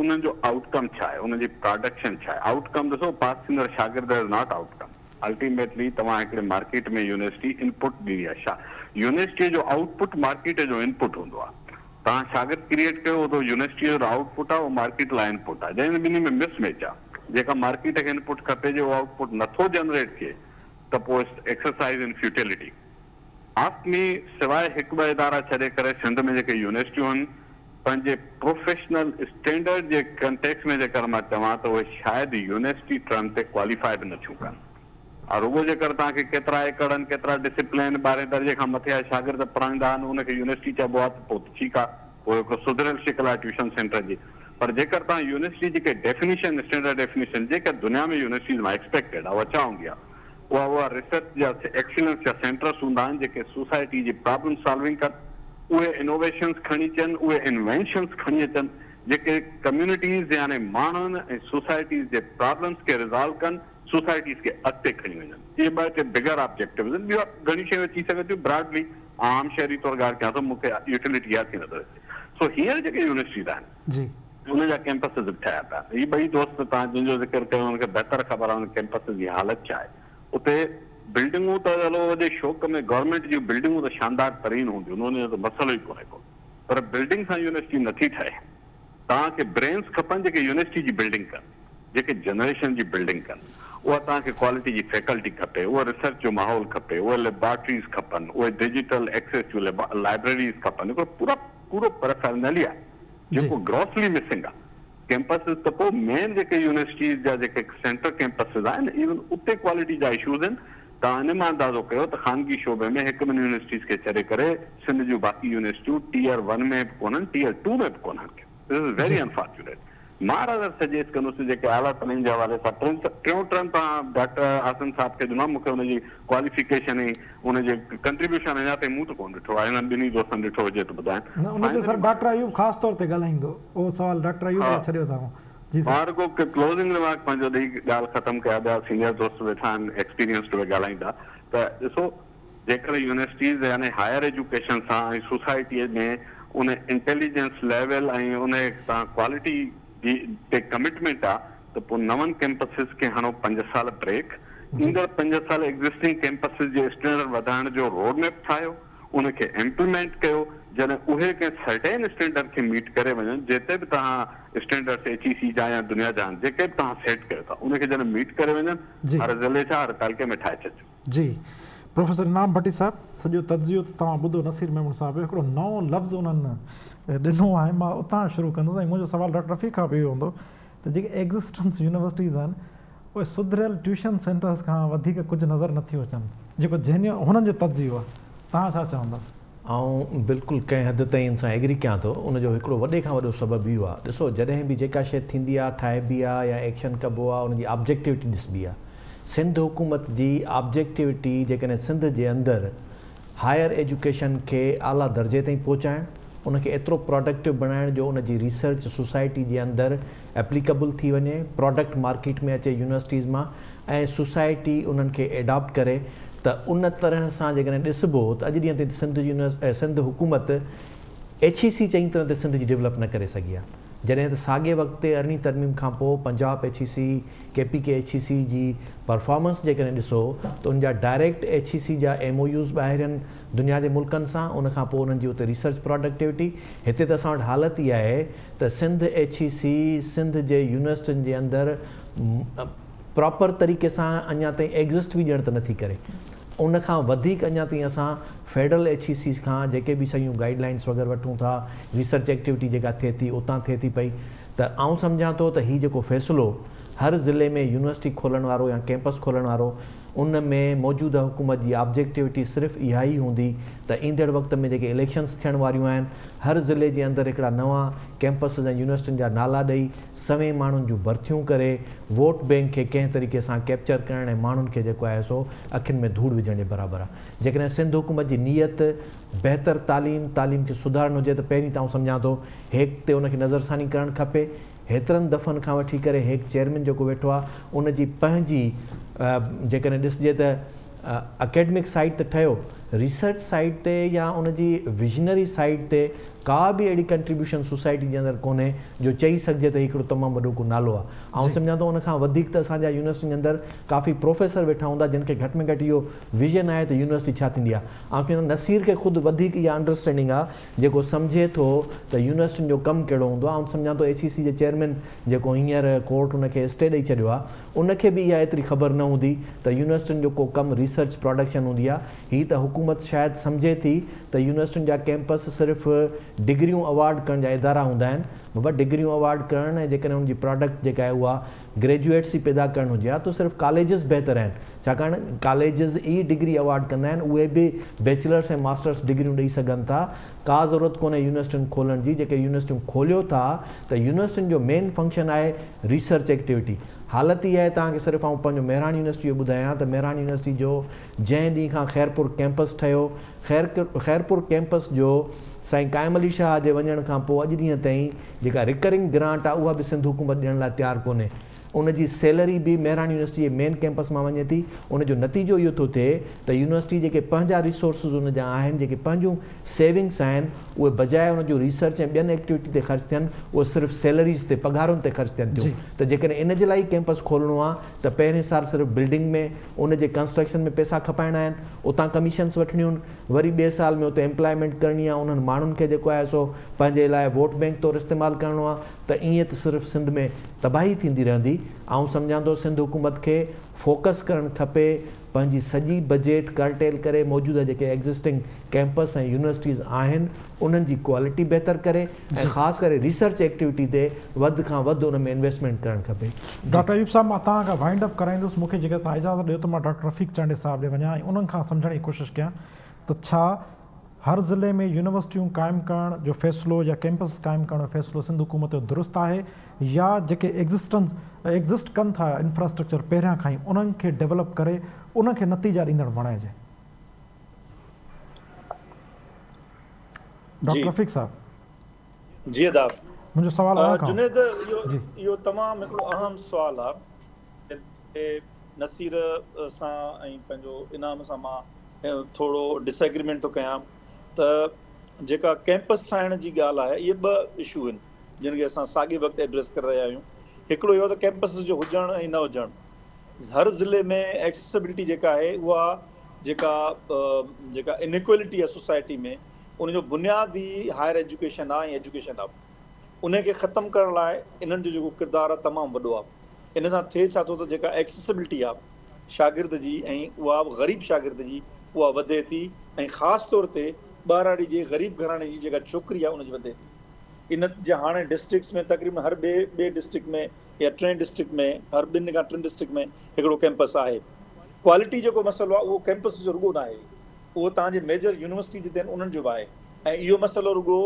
انهن جو آئوٽ ڪم ڇا آهي، انهن جي پراڊڪشن ڇا آهي. آئوٽ ڪم ڏسو پاس ٿيندڙ شاگرد از not out come. Ultimately توهان هڪڙي مارڪيٽ ۾ يونيورسٽي انپٽ ڏيندي آهي. شا يونيورسٽيء جو آئوٽ پٽ مارڪيٽ جو انپٽ هوندو آهي. توهان شاگرد ڪريئيٽ ڪيو اهو ته يونيورسٽيء جو آئوٽ پٽ آهي اهو مارڪيٽ لاء انپٽ آهي جنهن ۾ ٻنهي ۾ مس ميچ آهي جيڪا مارڪيٽ کي انپٽ کپي جي اهو آئوٽ پٽ نٿو جنريٽ ٿئي ته پوء exercise in futility ask me سواء هڪ ٻه ادارا ڇڏي ڪري سنڌ ۾ جيڪي يونيورسٽيون آهن پنهنجي پروفيشنل اسٽينڊرڊ جي ڪنٽيڪس ۾ جيڪر مان چوان ته اهي شايد يونيورسٽي ٽرم تي ڪواليفائي به نٿيون ڪن. ها رڳو جيڪر توهان کي ڪيترا ايڪڙ آهن، ڪيترا ڊسيپلين، ٻارهين درجي کان مٿي جا شاگرد پڙهائيندا آهن ان کي يونيورسٽي چئبو آهي ته پوء ته ٺيڪ آهي اهو هڪڙو سڌريل شڪل آهي ٽيوشن سينٽر جي پر جيڪر توهان يونيورسٽي جي ڪي ڊيفينيشن اسٽينڊرڊ ڊيفينيشن جيڪا دنيا ۾ يونيورسٽيز مان ايڪسپيڪٽيڊ آهي اها ڇا هوندي آهي اها اها ريسرچ جا ايڪسيلنس جا سينٽرس هوندا آهن جيڪي سوسائٽي جي پرابلم سالونگ ڪن اهي انوويشنز کڻي اچن اهي انوينشنز کڻي اچن جيڪي ڪميونٽيز يعني ماڻهن ۽ سوسائٽيز جي پرابلمز کي ريزالو ڪن سوسائٽيز کي اڳتي کڻي وڃن اهي ٻه ٽي بگر آبجيڪٽوز آهن ٻيون گهڻيون شيون اچي سگهن ٿيون براڊلي عام شهري طور ڳالهه ڪيان ٿو مون کي يوٽيلٽي اها ٿي نظر اچي سو هينئر جيڪي يونيورسٽيز آهن جي. ان جا ڪيمپسز به ٺهيا پيا آهن هي ٻئي دوست توهان جن جو ذڪر ڪيو انهن کي بهتر خبر آهي ان ڪيمپسز جي حالت ڇا آهي اتي بلڊنگون ته هلو وڏي شوق ۾ گورنمينٽ جون بلڊنگون ته شاندار ترين هونديون ان جو ته مسئلو ئي ڪونهي ڪو پر بلڊنگ سان يونيورسٽي نٿي ٺهي توهان کي برينز کپن جيڪي يونيورسٽي جي بلڊنگ ڪن، جيڪي جنريشن جي بلڊنگ ڪن. اها توهان کي ڪوالٽي جي فيڪلٽي کپي، اهو ريسرچ جو ماحول کپي، اهي ليبارٽريز کپن، اهي ڊجيٽل ايڪسيس جون لائبريريز کپن. هڪڙو پورا پورو پرفرنليا جيڪو گراسلي مسنگ آهي. ڪيمپسز ته پوء مين جيڪي يونيورسٽيز جا جيڪي سينٽر ڪيمپسز آهن ايون اتي ڪوالٽي جا اشوز آهن. توهان ان مان اندازو ڪيو ته خانگي شعبي ۾ هڪ ٻن يونيورسٽيز کي ڇڏي ڪري سنڌ جون باقي يونيورسٽيون ٽيئر ون ۾ به ڪونهن ٽيئر ٽو ۾ به ڪونهن this is very unfortunate مان راذر سجيسٽ ڪندس جيڪي اعليٰ تعليم جي حوالي سان ٽن ٽيون ٽرم توهان ڊاڪٽر احسن صاحب کي ڏنو آهي مون کي ان جي ڪواليفڪيشن ۽ ان جي ڪنٽريبيوشن اڃا تائين مون ته ڪونه ڏٺو آهي هنن ٻنهي دوستن ڏٺو هجي ته ٻڌائين نه ان تي سر فائنلي ڊاڪٽر ايوب خاص طور تي ڳالهائيندو اهو سوال ڊاڪٽر ايوب ها لاء ڇڏيو ٿا جي سر. مان رڳو ڪلوزنگ رمارڪ پنهنجو ڏئي ڳالهه ختم ڪيان ٻيا سينيئر دوست ويٺا آهن ايڪسپيرينسڊ اهي ڳالهائيندا ته ڏسو جيڪڏهن يونيورسٽيز يعني هائر ايجوڪيشن سان ۽ سوسائٽي ۾ ان انٽيليجنس ليول ۽ ان تان ڪوالٽي جي تي ڪمٽمينٽ آ ته پوء نون ڪيمپسز کي هڻو پنج سال بريڪ جي. ايندڙ پنج سال ايگزسٽنگ ڪيمپسز جي اسٽينڊرڊ وڌائڻ جو روڊ ميپ ٺاهيو ان کي امپليمينٽ ڪيو، جڏهن اهي ڪنهن سرٽين اسٽينڊرڊ کي ميٽ ڪري وڃن، جيتي به توهان اسٽينڊرڊس ايڇ اي سي جا يا دنيا جا آهن، جيڪي به توهان سيٽ ڪيو ٿا، ان کي جڏهن ميٽ ڪري وڃن، جي. هر ضلعي ڇا هر تعلقي ۾ ٺاهي ڇڏجو. جي پروفيسر انعام ڀٽي صاحب سڄو تجزيو ته توهان ٻڌو نصير ميمڻ صاحب جو هڪڙو نئون لفظ انهن ڏنو آهي مان اتان شروع ڪندس ۽ منهنجو سوال ڊاڪٽر رفيق کان به اهو هوندو ته جيڪي ايگزسٽنس يونيورسٽيز آهن اهي سڌريل ٽيوشن سينٽرز کان وڌيڪ ڪجهه نظر نه ٿيون اچن جيڪو جينيو هنن جو تجزيو آهي توهان ڇا چوندا؟ آئون بلڪل ڪنهن حد تائين ان سان ايگري ڪيان ٿو ان جو هڪڙو وڏي کان وڏو سبب اهو آهي ڏسو جڏهن به جيڪا شيء ٿيندي آهي ٺاهبي آهي يا ايڪشن ڪبو آهي ان جي آبجيڪٽيوٽي ڏسبي آهي سنڌ حڪومت جي آبجيڪٽيوٽي جيڪڏهن سنڌ جي اندر هائير ايجوڪيشن کي اعليٰ درجي تائين پهچائڻ، ان کي ايترو پراڊڪٽو بڻائڻ جو ان جي ريسرچ سوسائٽي جي اندر ايپليڪبل ٿي وڃي، پراڊڪٽ مارڪيٽ ۾ اچي يونيورسٽيز مان ۽ سوسائٽي انهن کي ايڊاپٽ ڪري ته ان طرح سان جيڪڏهن ڏسبو ته اڄ ڏينهن تائين سنڌ جي سنڌ حڪومت ايڇ اي سي چڱي طرح تي سنڌ جي ڊولپ نه ڪري سگهي آهي جڏهن ته ساڳئي وقت تي ارڙهين ترميم کان پوء Punjab H E C K P K H E C جي پرفارمنس جيڪڏهن ڏسو ته ان جا ڊائريڪٽ ايڇ اي سي جا ايم او يوز ٻاهرين دنيا جي ملڪن سان ان کان پوء انهن جي اتي ريسرچ پراڊڪٽيوٽي هتي ته اسان وٽ حالت اها آهي ته سنڌ ايڇ اي سي سنڌ جي يونيورسٽين جي اندر پراپر طريقي سان اڃا تائين ايگزسٽ به ڄڻ ته نٿي ڪري ان کان وڌيڪ اڃا تائين اسان فيڊرل ايڇ اي سيز کان جيڪي به شيون گائيڊ لائنس وغيره وٺون ٿا ريسرچ ايڪٽيوٽي جيڪا ٿئي ٿي اتان ٿئي ٿي پئي ته آئون سمجهان ٿو ته هي جيڪو فيصلو هر ضلعي ۾ يونيورسٽي کولڻ وارو يا ڪيمپس کولڻ وارو ان ۾ موجوده حڪومت جي آبجيڪٽيوٽي صرف اها ئي هوندي ته ايندڙ وقت ۾ جيڪي اليڪشنز ٿيڻ واريون آهن هر ضلعي جي اندر هڪڙا نوان ڪيمپسز ۽ يونيورسٽين جا نالا ڏئي سوين ماڻهن جون ڀرٿيون ڪري ووٽ بينڪ کي ڪنهن طريقي سان ڪيپچر ڪرڻ ۽ ماڻهن کي جيڪو آهي سو اکين ۾ ڌوڙ وجهڻ جي برابر آهي جيڪڏهن سنڌ حڪومت جي نيت بهتر تعليم، تعليم کي سڌارڻ هجي ته پهرين ته آئون سمجهان ٿو هيڪ تي ان کي نظرثاني ڪرڻ کپي. هيترن دفعن کان وٺي ڪري هيڪ چيئرمين جيڪو ويٺو آهي ان جي پنهنجي جيڪڏهن ڏسجي ته اڪيڊمڪ سائيڊ ته ٺهيو ريسرچ سائيڊ تي يا ان جي ويزنري سائيڊ تي ڪا به اهڙي ڪنٽريبيوشن سوسائٽي جي اندر ڪونهي جو چئي سگهجي ته هي هڪڙو تمام وڏو ڪو نالو آهي. آئون سمجهان ٿو ان کان وڌيڪ ته اسان جا يونيورسٽين جي اندر ڪافي پروفيسر ويٺا هوندا جن کي گهٽ ۾ گهٽ اهو ويزن آهي ته يونيورسٽي ڇا ٿيندي آهي. آئون چوندس نصير کي خود وڌيڪ اها انڊرسٽينڊنگ آ جيڪو سمجهي ٿو ته يونيورسٽين جو ڪم ڪهڙو هوندو آ. آئون سمجهان ٿو ايڇ اي سي جي چيئرمين جيڪو هينئر ڪورٽ ان کي اسٽي ڏئي ڇڏيو آ ان کي به اها ايتري خبر نه هوندي ته يونيورسٽين جو ڪو ڪم ريسرچ پراڊڪشن هوندي آ. هي ته حڪومت. حڪومت شايد سمجهي ٿي ته يونيورسٽين جا ڪيمپس صرف ڊگريون اوارڊ ڪرڻ جا ادارا هوندا آهن. بابا ڊگريون اوارڊ ڪرڻ ۽ جيڪڏهن ان جي پراڊڪٽ جيڪا آهي اها گريجوئيٽس ئي پيدا ڪرڻ هجي ها ته صرف ڪاليجز بهتر آهن ڇاڪاڻ ڪاليجز ئي ڊگري اوارڊ ڪندا آهن اهي به بيچلرس ۽ ماسٽرس ڊگريون ڏئي سگهن ٿا ڪا ضرورت ڪونهي يونيورسٽين کولڻ جي جيڪي يونيورسٽيون کوليو ٿا ته يونيورسٽين جو مين فنڪشن آهي ريسرچ ايڪٽيوٽي حالت اها آهي توهان کي صرف آئون پنهنجو مهراڻ يونيورسٽي جو ٻڌايان ته مهراڻ يونيورسٽي جو جنهن ڏينهن کان خيرپور ڪئمپس ٺهيو خيرپور ڪئمپس جو سائين قائم علي شاهه جي وڃڻ کان پوء اڄ ڏينهن تائين جيڪا رڪرنگ گرانٽ آهي اها به سنڌ حڪومت ڏيڻ لاء تيار ڪونهي. ان جي سيلري به مهراڻ يونيورسٽي جي مين ڪئمپس مان وڃي ٿي. ان جو نتيجو اهو ٿو ٿئي ته يونيورسٽي جيڪي پنهنجا ريسورسز ان جا آهن جيڪي پنهنجون سيونگس آهن اهي بجاء ان جون ريسرچ ۽ ٻين ايڪٽيوٽي تي خرچ ٿين اهي صرف سيلريز تي پگهارن تي خرچ ٿين ٿيون ته جيڪڏهن ان جي لاء ئي ڪئمپس کولڻو آهي ته پهرين سال صرف بلڊنگ ۾ ان جي ڪنسٽرڪشن ۾ پئسا کپائڻا آهن، اتان ڪميشنس وٺڻيون آهن، وري ٻئي سال ۾ اتي ايمپلائمينٽ ڪرڻي آهي، انهن ماڻهن کي جيڪو آهي سو پنهنجي لاء ووٽ بينڪ طور استعمال ڪرڻو آهي ته ائين ته صرف سنڌ ۾ تباهي ٿيندي رهندي. آئون سمجهان ٿو سنڌ حڪومت کي فوڪس ڪرڻ کپي، پنهنجي سڄي بجيٽ ڪرٽيل ڪري موجوده جيڪي ايگزسٽنگ ڪئمپس ۽ يونيورسٽيز آهن انهن جي ڪوالٽي بهتر ڪري ۽ خاص ڪري ريسرچ ايڪٽيوٽي تي وڌ کان وڌ ان ۾ انويسٽمينٽ ڪرڻ کپي. ڊاڪٽر ايوب صاحب مان توهان کان وائنڊ اپ ڪرائيندس مون کي جيڪڏهن توهان اجازت ڏيو ته مان ڊاڪٽر رفيق چانڊيي صاحب ڏي وڃان ۽ انهن کان سمجهڻ جي ڪوشش ڪيان ته ڇا هر ضلعي ۾ يونيورسٽيون قائم ڪرڻ جو فيصلو يا ڪيمپس قائم ڪرڻ جو فيصلو سنڌ حڪومت جو درست آهي يا جيڪي ايگزسٽنس ايگزسٽ ڪن ٿا انفراسٽرڪچر پهريان کان ئي انهن کي ڊولپ ڪري انهن کي نتيجا ڏيندڙ بڻائجي. ڊاڪٽر رفيق صاحب. جي ادا. منهنجو سوال اوهان کان. جنيد اهو اهو تمام هڪڙو اهم سوال آ نصير سان ۽ پنهنجو انعام سان مان ٿورو ڊس ايگريمينٽ ٿو ڪيان ته جيڪا ڪيمپس ٺاهڻ جي ڳالهه آهي اهي ٻه اشو آهن جن کي اسان ساڳي وقت ايڊريس ڪري رهيا آهيون هڪڙو اهو ته ڪيمپس جو هجڻ ۽ نه هجڻ هر ضلعي ۾ ايڪسيسبلٽي جيڪا آهي اها جيڪا جيڪا انيڪوالٽي آهي سوسائٽي ۾ ان جو بنياد ئي هائر ايجوڪيشن آهي ۽ ايجوڪيشن آهي ان کي ختم ڪرڻ لاء انهن جو جيڪو ڪردار آهي تمام وڏو آهي ان سان ٿئي ڇا ٿو ته جيڪا ايڪسيسبلٽي آهي شاگرد جي ۽ اها به غريب شاگرد جي اها وڌي ٿي ۽ خاص طور تي ٻهراڙي جي غريب گهراڻي جي جيڪا ڇوڪري آهي ان جي وڌي ٿي ان جي هاڻي ڊسٽرڪٽس ۾ تقريبن هر ٻئي ٻئي ڊسٽرڪٽ ۾ يا ٽئين ڊسٽرڪٽ ۾ هر ٻن کان ٽن ڊسٽرڪٽ ۾ هڪڙو ڪيمپس آهي ڪوالٽي جيڪو مسئلو آهي اهو ڪيمپس جو رڳو ناهي اهو توهان جي ميجر يونيورسٽي جتي آهن انهن جو به آهي ۽ اهو مسئلو رڳو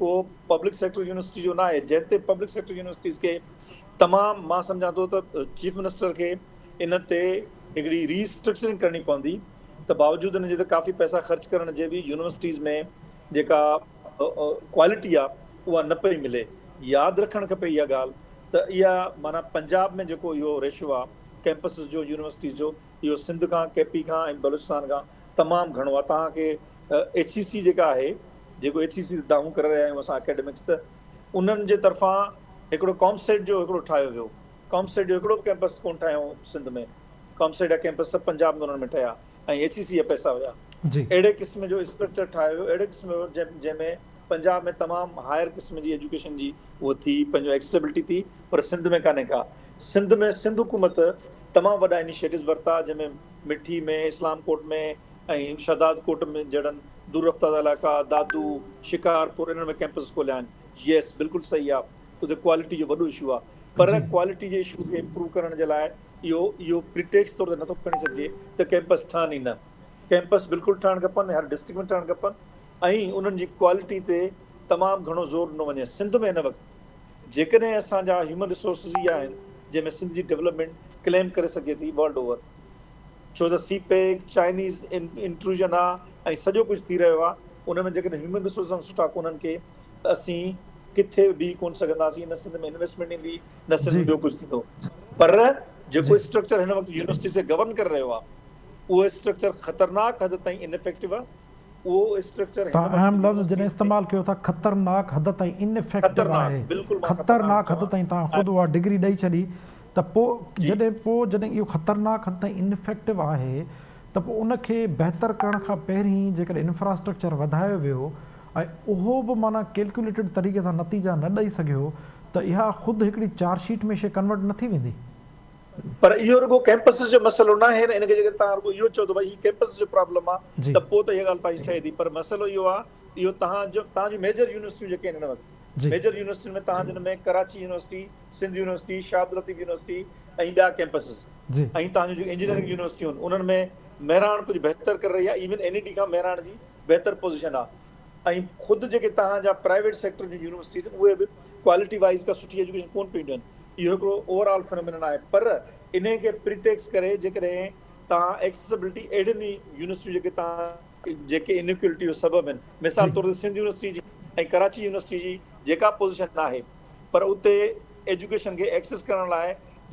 ڪو پبلڪ سيڪٽر يونيورسٽي جو ناهي جنهن تي پبلڪ سيڪٽر يونيورسٽيز کي تمام مان سمجهان ٿو ته چيف منسٽر کي ان تي هڪڙي ري اسٽرڪچرنگ ڪرڻي پوندي ته باوجود ان جي ته ڪافي پئسا خرچ ڪرڻ جي به يونيورسٽيز ۾ جيڪا ڪوالٽي آ اها نه پئي ملي. ياد رکڻ کپي اها ڳالهه ته اها معنيٰ پنجاب ۾ جيڪو اهو ريشو آ ڪيمپسز جو يونيورسٽيز جو اهو سنڌ کان ڪي پي کان ۽ بلوچستان کان تمام گهڻو آ توهان کي ايڇ سي سي جيڪا آهي جيڪو ايڇ سي سي تي دانهون ڪري رهيا آهيون اسان اڪيڊمڪس ته انهن جي طرفان هڪڙو ڪامسيٽ جو هڪڙو ٺاهيو ويو ڪامسيٽ جو هڪڙو به ڪئمپس ڪونه ٺاهيائون سنڌ ۾ ڪامسيٽ جا ڪئمپس سڀ پنجاب ۾ انهن ۾ ٺهيا ۽ ايڇ اي سي جا پئسا هيا اهڙي قسم جو اسٽرڪچر ٺاهيو ويو اهڙي قسم جو جنهن ۾ پنجاب ۾ تمام هائر قسم جي ايجوڪيشن جي اهو ٿي پنهنجو ايڪسيسبلٽي ٿي پر سنڌ ۾ ڪانهي ڪا سنڌ ۾ سنڌ حڪومت تمام وڏا انيشيٽوز ورتا جنهن ۾ مٺي ۾ اسلام ڪوٽ ۾ ۽ شهداد ڪوٽ ۾ جهڙن دور افتاده علائقا دادو شڪارپور انهن ۾ ڪئمپس کوليا آهن يس بلڪل صحيح آهي اتي ڪوالٽي جو وڏو اشو آهي پر ڪوالٽي جي اشو کي امپروو ڪرڻ جي لاء اهو اهو پريٽيڪس طور تي نٿو کڻي سگهجي ته ڪيمپس ٺهن ئي نه ڪيمپس بلڪل ٺهڻ کپن هر ڊسٽرڪٽ ۾ ٺهڻ کپن ۽ انهن جي ڪوالٽي تي تمام گهڻو زور ڏنو وڃي سنڌ ۾ هن وقت جيڪڏهن اسان جا هيومن ريسورسز ئي آهن جنهن ۾ سنڌ جي ڊولپمينٽ ڪليم ڪري سگهجي ٿي ورلڊ اوور ڇو ته سي پيڪ چائنيز انٽروزن آ ۽ سڄو ڪجهه ٿي رهيو آ ان ۾ جيڪڏهن هيومن ريسورسز سٺا ڪونهن ڪي ته اسين ڪٿي به بيهي ڪونه سگهنداسين نه سنڌ ۾ انويسٽمينٽ ايندي نه سنڌ ۾ ٻيو ڪجهه ٿيندو پر جيڪو اسٽرڪچر هن وقت يونيورسٽيز کي گورن ڪري رهيو آهي اهو اسٽرڪچر خطرناڪ حد تائين ان افيڪٽو آهي اهو اسٽرڪچر هن توهان وقت اهم لفظ جڏهن يونيورسٽيز کي استعمال ڪيو ٿا خطرناڪ حد تائين ان افيڪٽو خطرناڪ آهي بلڪل مان خطرناڪ خطرناڪ حد چوان تائين توهان خود اها ڊگري ڏئي ڇڏي ته پوء جي جڏهن پوء جڏهن اهو خطرناڪ حد تائين ان افيڪٽو آهي ته پوء ان کي بهتر ڪرڻ کان پهرين جيڪڏهن انفراسٽرڪچر وڌايو ويو ۽ اهو به معنيٰ ڪيلڪيوليٽيڊ طريقي سان نتيجا نه ڏئي سگهيو ته اها خود هڪڙي چارج شيٽ ۾ شيء ڪنورٽ نه ٿي ويندي؟ پر اهو رڳو ڪيمپسز جو مسئلو ناهي نه ان کي جيڪڏهن توهان رڳو اهو چئو ته ڀئي هي ڪيمپسز جو پرابلم آهي ته پوء ته اها ڳالهه توهان جي ٺهي ٿي پر مسئلو اهو آهي اهو توهان جو توهان جون ميجر يونيورسٽيون جيڪي آهن هن وقت ميجر يونيورسٽين ۾ توهان جن ۾ Karachi university, Sindh university, Shah Abdul Latif university ۽ ٻيا ڪيمپسز ۽ توهان جون جيڪي انجنيئرنگ يونيورسٽيون آهن انهن ۾ مهراڻ ڪجهه بهتر ڪري رهي آهي ايون اين اي ڊي کان مهراڻ جي بهتر پوزيشن آهي ۽ خود جيڪي توهان جا پرائيويٽ سيڪٽر جون يونيورسٽيز آهن اهي به ڪوالٽي وائيز ڪا سٺي ايجوڪيشن ڪونه پيون ڏين اهو هڪڙو اوور آل فنومينن آهي پر انهي کي پريٽيڪس ڪري جيڪڏهن توهان ايڪسيسبلٽي اهڙين ئي يونيورسٽيون جيڪي توهان جيڪي انيڪوالٽي جو سبب آهن مثال طور تي سنڌ يونيورسٽي جي ۽ ڪراچي يونيورسٽي جي جيڪا پوزيشن آهي پر اتي ايجوڪيشن کي ايڪسيس ڪرڻ لاء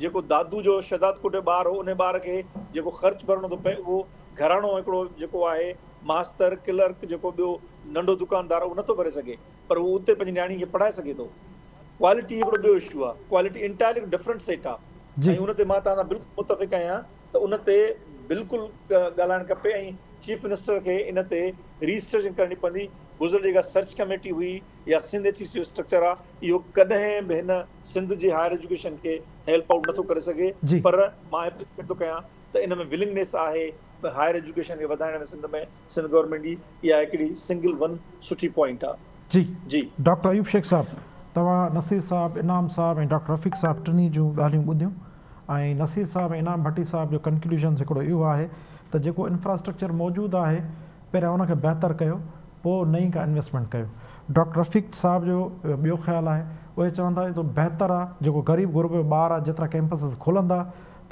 جيڪو دادو جو شهدادڪوٽ جو ٻار هو انهي ٻار کي جيڪو خرچ ڀرڻو ٿو پئي اهو گهراڻو هڪڙو جيڪو آهي ماستر ڪلرڪ جيڪو ٻيو ننڍو دڪاندار اهو نٿو ڀري سگهي پر هو اتي پنهنجي نياڻي کي پڙهائي سگهي ٿو ڪوالٽي هڪڙو ٻيو اشو آهي ڪوالٽي انٽائرلي هڪ ڊفرنٽ سيٽ آهي ۽ ان تي مان توهان سان بلڪل متفق آهيان ته ان تي بلڪل ڳالهائڻ کپي ۽ چيف منسٽر کي ان تي ري اسٽرڪچرنگ ڪرڻي پوندي گذريل جيڪا سرچ ڪميٽي هئي يا سنڌ ايڇ اي سي جو اسٽرڪچر آ اهو ڪڏهن به هن سنڌ جي هائر ايجوڪيشن کي هيلپ آئوٽ نٿو ڪري سگهي پر مان اپريشيئيٽ ٿو ڪيان ته ان ۾ ولنگنيس آهي هائر ايجوڪيشن کي وڌائڻ ۾ سنڌ ۾ سنڌ گورنمينٽ جي اها هڪڙي سنگل ون سٺي پوائنٽ آ. جي جي ڊاڪٽر ايوب شيخ صاحب توهان نصير صاحب انعام صاحب ۽ ڊاڪٽر رفيق صاحب ٽنهي جون ڳالهيون ٻڌيون ۽ نصير صاحب ۽ انعام ڀٽي صاحب جو ڪنڪلوزنز هڪڙو اهو آهي ته جيڪو انفراسٽرڪچر موجود آهي پهريان ان کي بهتر ڪيو پوء نئين ڪا انويسٽمينٽ ڪيو. ڊاڪٽر رفيق صاحب جو ٻيو خيال آهي اهي چون ٿا ته بهتر آهي جيڪو غريب غربي جو ٻار آهي جيترا ڪيمپسز کلندا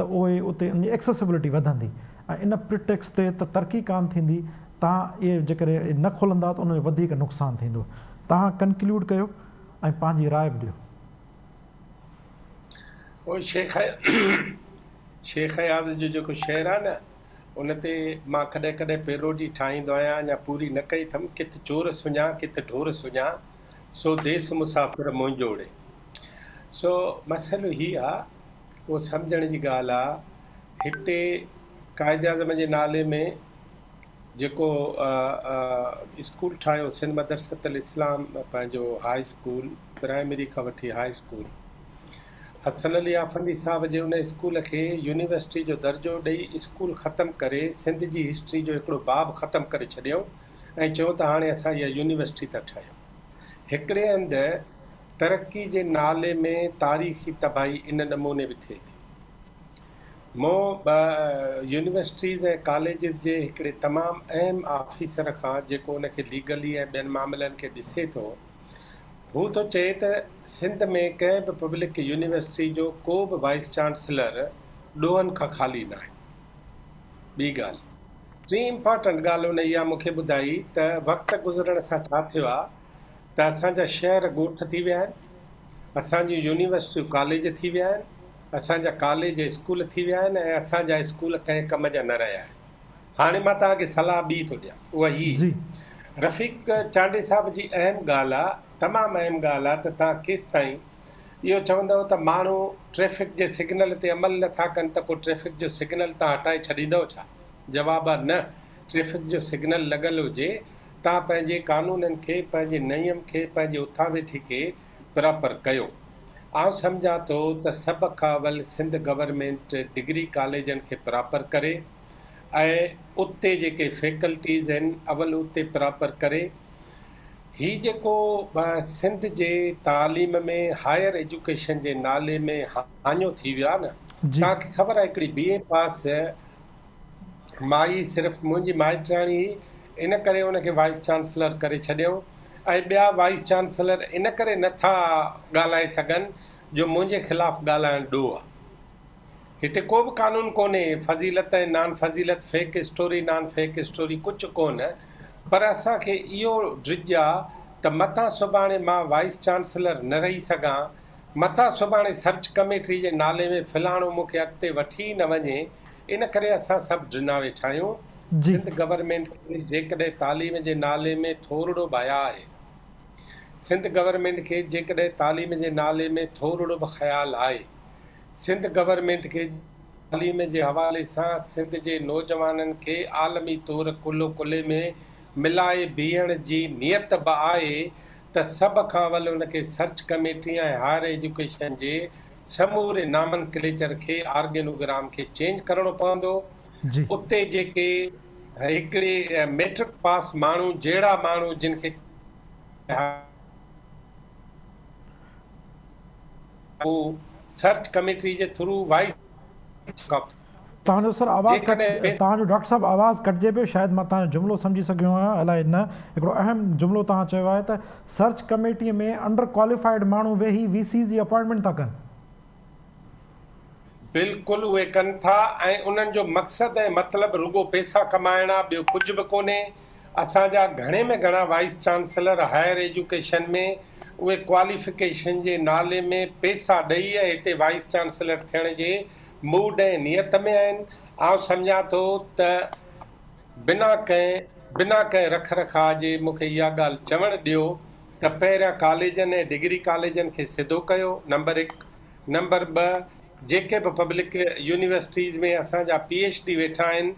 ته اهي اتي ان جي ايڪسيسبلٽي وڌندي ۽ ان پريٽيڪس تي ته ترقي ڪانه ٿيندي تان اهي جيڪڏهن نه کلندا ته ان جو وڌيڪ نقصان ٿيندو. توهان ڪنڪلوڊ ڪيو ۽ پنهنجي راء به ڏيو. اهو شيخ شيخ اياز جو جيڪو شعر آهي نه ان تي مان ڪڏهن ڪڏهن پيروڊي ٺاهيندو آهيان، اڃا پوري نه ڪئي اٿم، ڪٿ چور سڃان، ڪٿ ڍور سڃان، سو ديس مسافر منهنجو ڙي. سو مسئلو هي آ، اهو سمجهڻ جي ڳالهه آ، هتي قائداعظم جي نالي ۾ جيڪو اسڪول ٺاهيو سنڌ مدرسة الاسلام پنهنجو هاء اسڪول، پرائمري کان وٺي هاء اسڪول، حسن علي آفندي صاحب جي ان اسڪول کي يونيورسٽي جو درجو ڏئي اسڪول ختم ڪري سنڌ جي هسٽري جو هڪڙو باب ختم ڪري ڇڏيائون ۽ چيو ته هاڻي اسان اها يونيورسٽي ٿا ٺاهيون. هڪڙي هنڌ ترقي جي نالي ۾ تاريخي تباهي ان نموني به ٿئي ٿي. مون يونيورسٽيز ۽ ڪاليجز جي هڪڙي تمام اهم آفيسر کان جيڪو ان کي ليگلي ۽ ٻين معاملن کي ڏسي ٿو، هو ٿو چئي ته سنڌ ۾ ڪنهن به پبلڪ يونيورسٽي جو ڪو به وائيس چانسلر ڏوهن کان خالي ناهي. ٻي ڳالهه، ٽين امپارٽنٽ ڳالهه هن اها مون کي ٻڌائي ته وقت گذرڻ سان ڇا ٿيو آهي ته اسان جا شهر ڳوٺ ٿي ويا آهن، اسان جون يونيورسٽيون ڪاليج ٿي ويا آهن، اسان جا ڪاليج اسڪول ٿي ويا آهن ۽ اسان جا اسڪول ڪنهن ڪم جا نه رهيا آهن. هاڻي مان توهان کي صلاح ٻي ٿو ڏيان اها هي رفيق چانڊيي صاحب جي اهم ڳالهه آ تمام اهم ڳالهه آ ته توهان ڪيستائين اهو چوندؤ ته ماڻهو ٽريفڪ جي سگنل تي عمل نه ٿا ڪن ته پوء ٽريفڪ جو سگنل توهان هٽائي ڇڏيندؤ ڇا؟ جواب آ نه ٽريفڪ جو سگنل لڳل هجي توهان پنهنجي قانونن کي پنهنجي نيم کي پنهنجي اٿاويٺي کي پراپر ڪيو آئون سمجهان ٿو ته سڀ کان اول سنڌ گورنمينٽ ڊگري ڪاليجن کي پراپر ڪري ۽ اتي جيڪي فيڪلٽيز آهن اول اتي پراپر ڪري. هي جيڪو سنڌ جي تعليم ۾ هائير ايجوڪيشن جي نالي ۾ هاڃو ٿي ويو آهي نه توهان کي خبر آهي هڪڙي بي اي پاس مائي صرف منهنجي مائٽياڻي هئي ان ڪري ان کي وائيس چانسلر ڪري ڇڏيائون ۽ ٻيا وائيس چانسلر ان ڪري نه ٿا ڳالهائي سگهن جو منهنجي خلاف ڳالهائڻ ڏوهه آهي. هتي ڪو به قانون ڪونهي، فضيلت ۽ نان فضيلت، فيڪ اسٽوري نان فيڪ اسٽوري ڪجهه ڪونه، پر اسان کي اهو ڊڄ آ ته متان سڀاڻي مان وائيس چانسلر نه رهي سگهان، متان سڀاڻي سرچ ڪميٽي جي نالي ۾ فلاڻو مون کي اڳتي وٺي ئي نه وڃي، ان ڪري اسان سڀ ڊنا ويٺا آهيون. سنڌ گورنمينٽ کي جيڪڏهن تعليم جي نالي ۾ ٿورڙو به حياء آهي، سنڌ گورنمينٽ کي جيڪڏهن تعليم جي نالي ۾ ٿورڙو به خيال آهي، سنڌ گورنمينٽ کي تعليم جي حوالي سان سنڌ جي نوجوانن کي عالمي طور ڪلهو ڪلهي ۾ ملائي بيهڻ جي نيت به آهي ته سڀ کان اول ان کي سرچ ڪميٽي ۽ هائر ايجوڪيشن جي سموري نامن ڪليچر کي آرگينوگرام کي چينج ڪرڻو پوندو. اتي جيڪي هڪڙي ميٽرڪ پاس ماڻهو جهڙا ماڻهو جن کي هو سرچ ڪميٽي جي ٿرو وائيس توهان جو سر آواز ڪٽ توهان جو ڊاڪٽر صاحب آواز ڪٽجي پيو شايد مان توهان جو جملو سمجهي سگهيو آهيان الائي نه هڪڙو اهم جملو توهان چيو آهي ته سرچ ڪميٽي ۾ انڊر ڪواليفائيڊ ماڻهو ويهي وي سيز جي اپوائنٽمينٽ ٿا ڪن. بلڪل اهي ڪن ٿا ۽ انهن جو مقصد ۽ مطلب رڳو پيسا ڪمائڻ آ ٻيو ڪجهه به ڪونهي اسان جا گهڻي ۾ گهڻا وائيس چانسلر هائير ايجوڪيشن ۾ اهي ڪواليفڪيشن جي نالي ۾ پيسا ڏئي ۽ هتي وائيس چانسلر ٿيڻ جي موڊ ۽ نيت ۾ آهن. آئون سمجهان ٿو ته بنا ڪنهن بنا ڪنهن رک رکاء جي مون کي اها ڳالهه چوڻ ڏيو ته پهريان ڪاليجن ۽ ڊگري ڪاليجن کي سڌو ڪيو نمبر هڪ نمبر ٻه جيڪي به پبلڪ يونيورسٽيز ۾ اسان جا پي ايڇ ڊي ويٺا آهن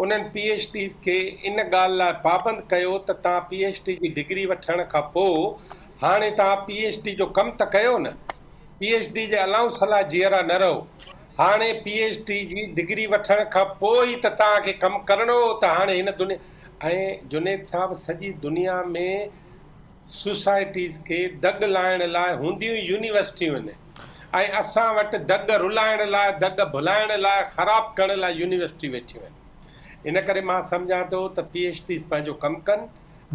انهن پي ايڇ ڊيز کي ان ڳالهه لاء پابند ڪيو ته توهان پي ايڇ ڊي جي ڊگري وٺڻ کان پوء هاڻي توهان پي ايڇ ڊي جو ڪم ته ڪيو نه، پي ايڇ ڊي جي الائونس لاء جيئرا نه رهو، هاڻي پي ايڇ ڊي جي ڊگري وٺڻ کان پوء ئي ته توهان کي ڪم ڪرڻو هو ته هاڻي هن دنيا ۽ جنيد صاحب سڄي دنيا ۾ سوسائٽيز کي دڳ لائڻ لاء هونديون ئي يونيورسٽيون آهن ۽ اسان وٽ دڳ رلائڻ لاء، دڳ ڀلائڻ لاء، خراب ڪرڻ لاء يونيورسٽيون ويٺيون آهن. ان ڪري مان سمجهان ٿو ته پي ايڇ ڊيز پنهنجو ڪم ڪن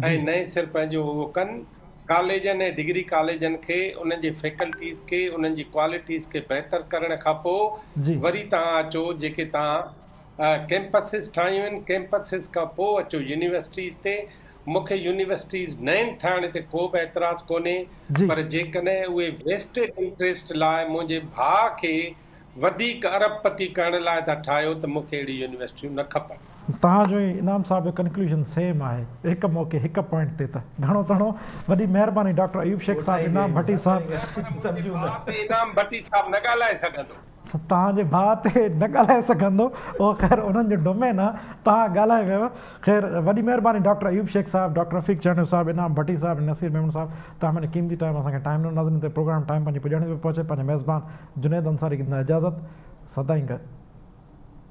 ۽ نئين سر پنهنجو اهو ڪن. ڪاليجن ۽ ڊگري ڪاليجن کي انهن جي فيڪلٽيز کي انهن جي ڪوالٽيز کي بهتر ڪرڻ کان پوء وري توهان اچو جيڪي توهان ڪيمپسز ٺاهيون آهن ڪيمپسز کان پوء اچو يونيورسٽيز تي مون کي يونيورسٽيز نئين ٺاهڻ تي ڪو به اعتراض ڪونهي پر جيڪڏهن اهي ويسٽيڊ انٽريسٽ لاء منهنجي ڀاء کي وڌيڪ ارب پتي ڪرڻ لاء ٿا ٺاهيو ته مون کي اهڙيون يونيورسٽيون نه کپن. توهان جو ۽ انعام صاحب جو ڪنڪلوزن سيم آهي هڪ موقعي هڪ پوائنٽ تي ته گهڻو تڻو وڏي مهرباني ڊاڪٽر ايوب شيخ صاحب انعام ڀٽي صاحب. پر منهنجي ڀاء تي انعام ڀٽي صاحب نه ڳالهائي سگهندو. توهان جي ڀاء تي نه ڳالهائي سگهندو اهو خير انهن جو ڊومين آ توهان ڳالهائي ويو خير وڏي مهرباني ڊاڪٽر ايوب شيخ صاحب ڊاڪٽر رفيق چانڊيو صاحب انعام ڀٽي صاحب ۽ نصير ميمڻ صاحب توهان پنهنجو قيمتي ٽائيم اسان کي ٽائيم ڏنو ناظرين هتي پروگرام ٽائيم پنهنجي پڄاڻي تي پهچي پنهنجي ميزبان جنيد انصاري کي ڏيندا اجازت سدائين گڏ.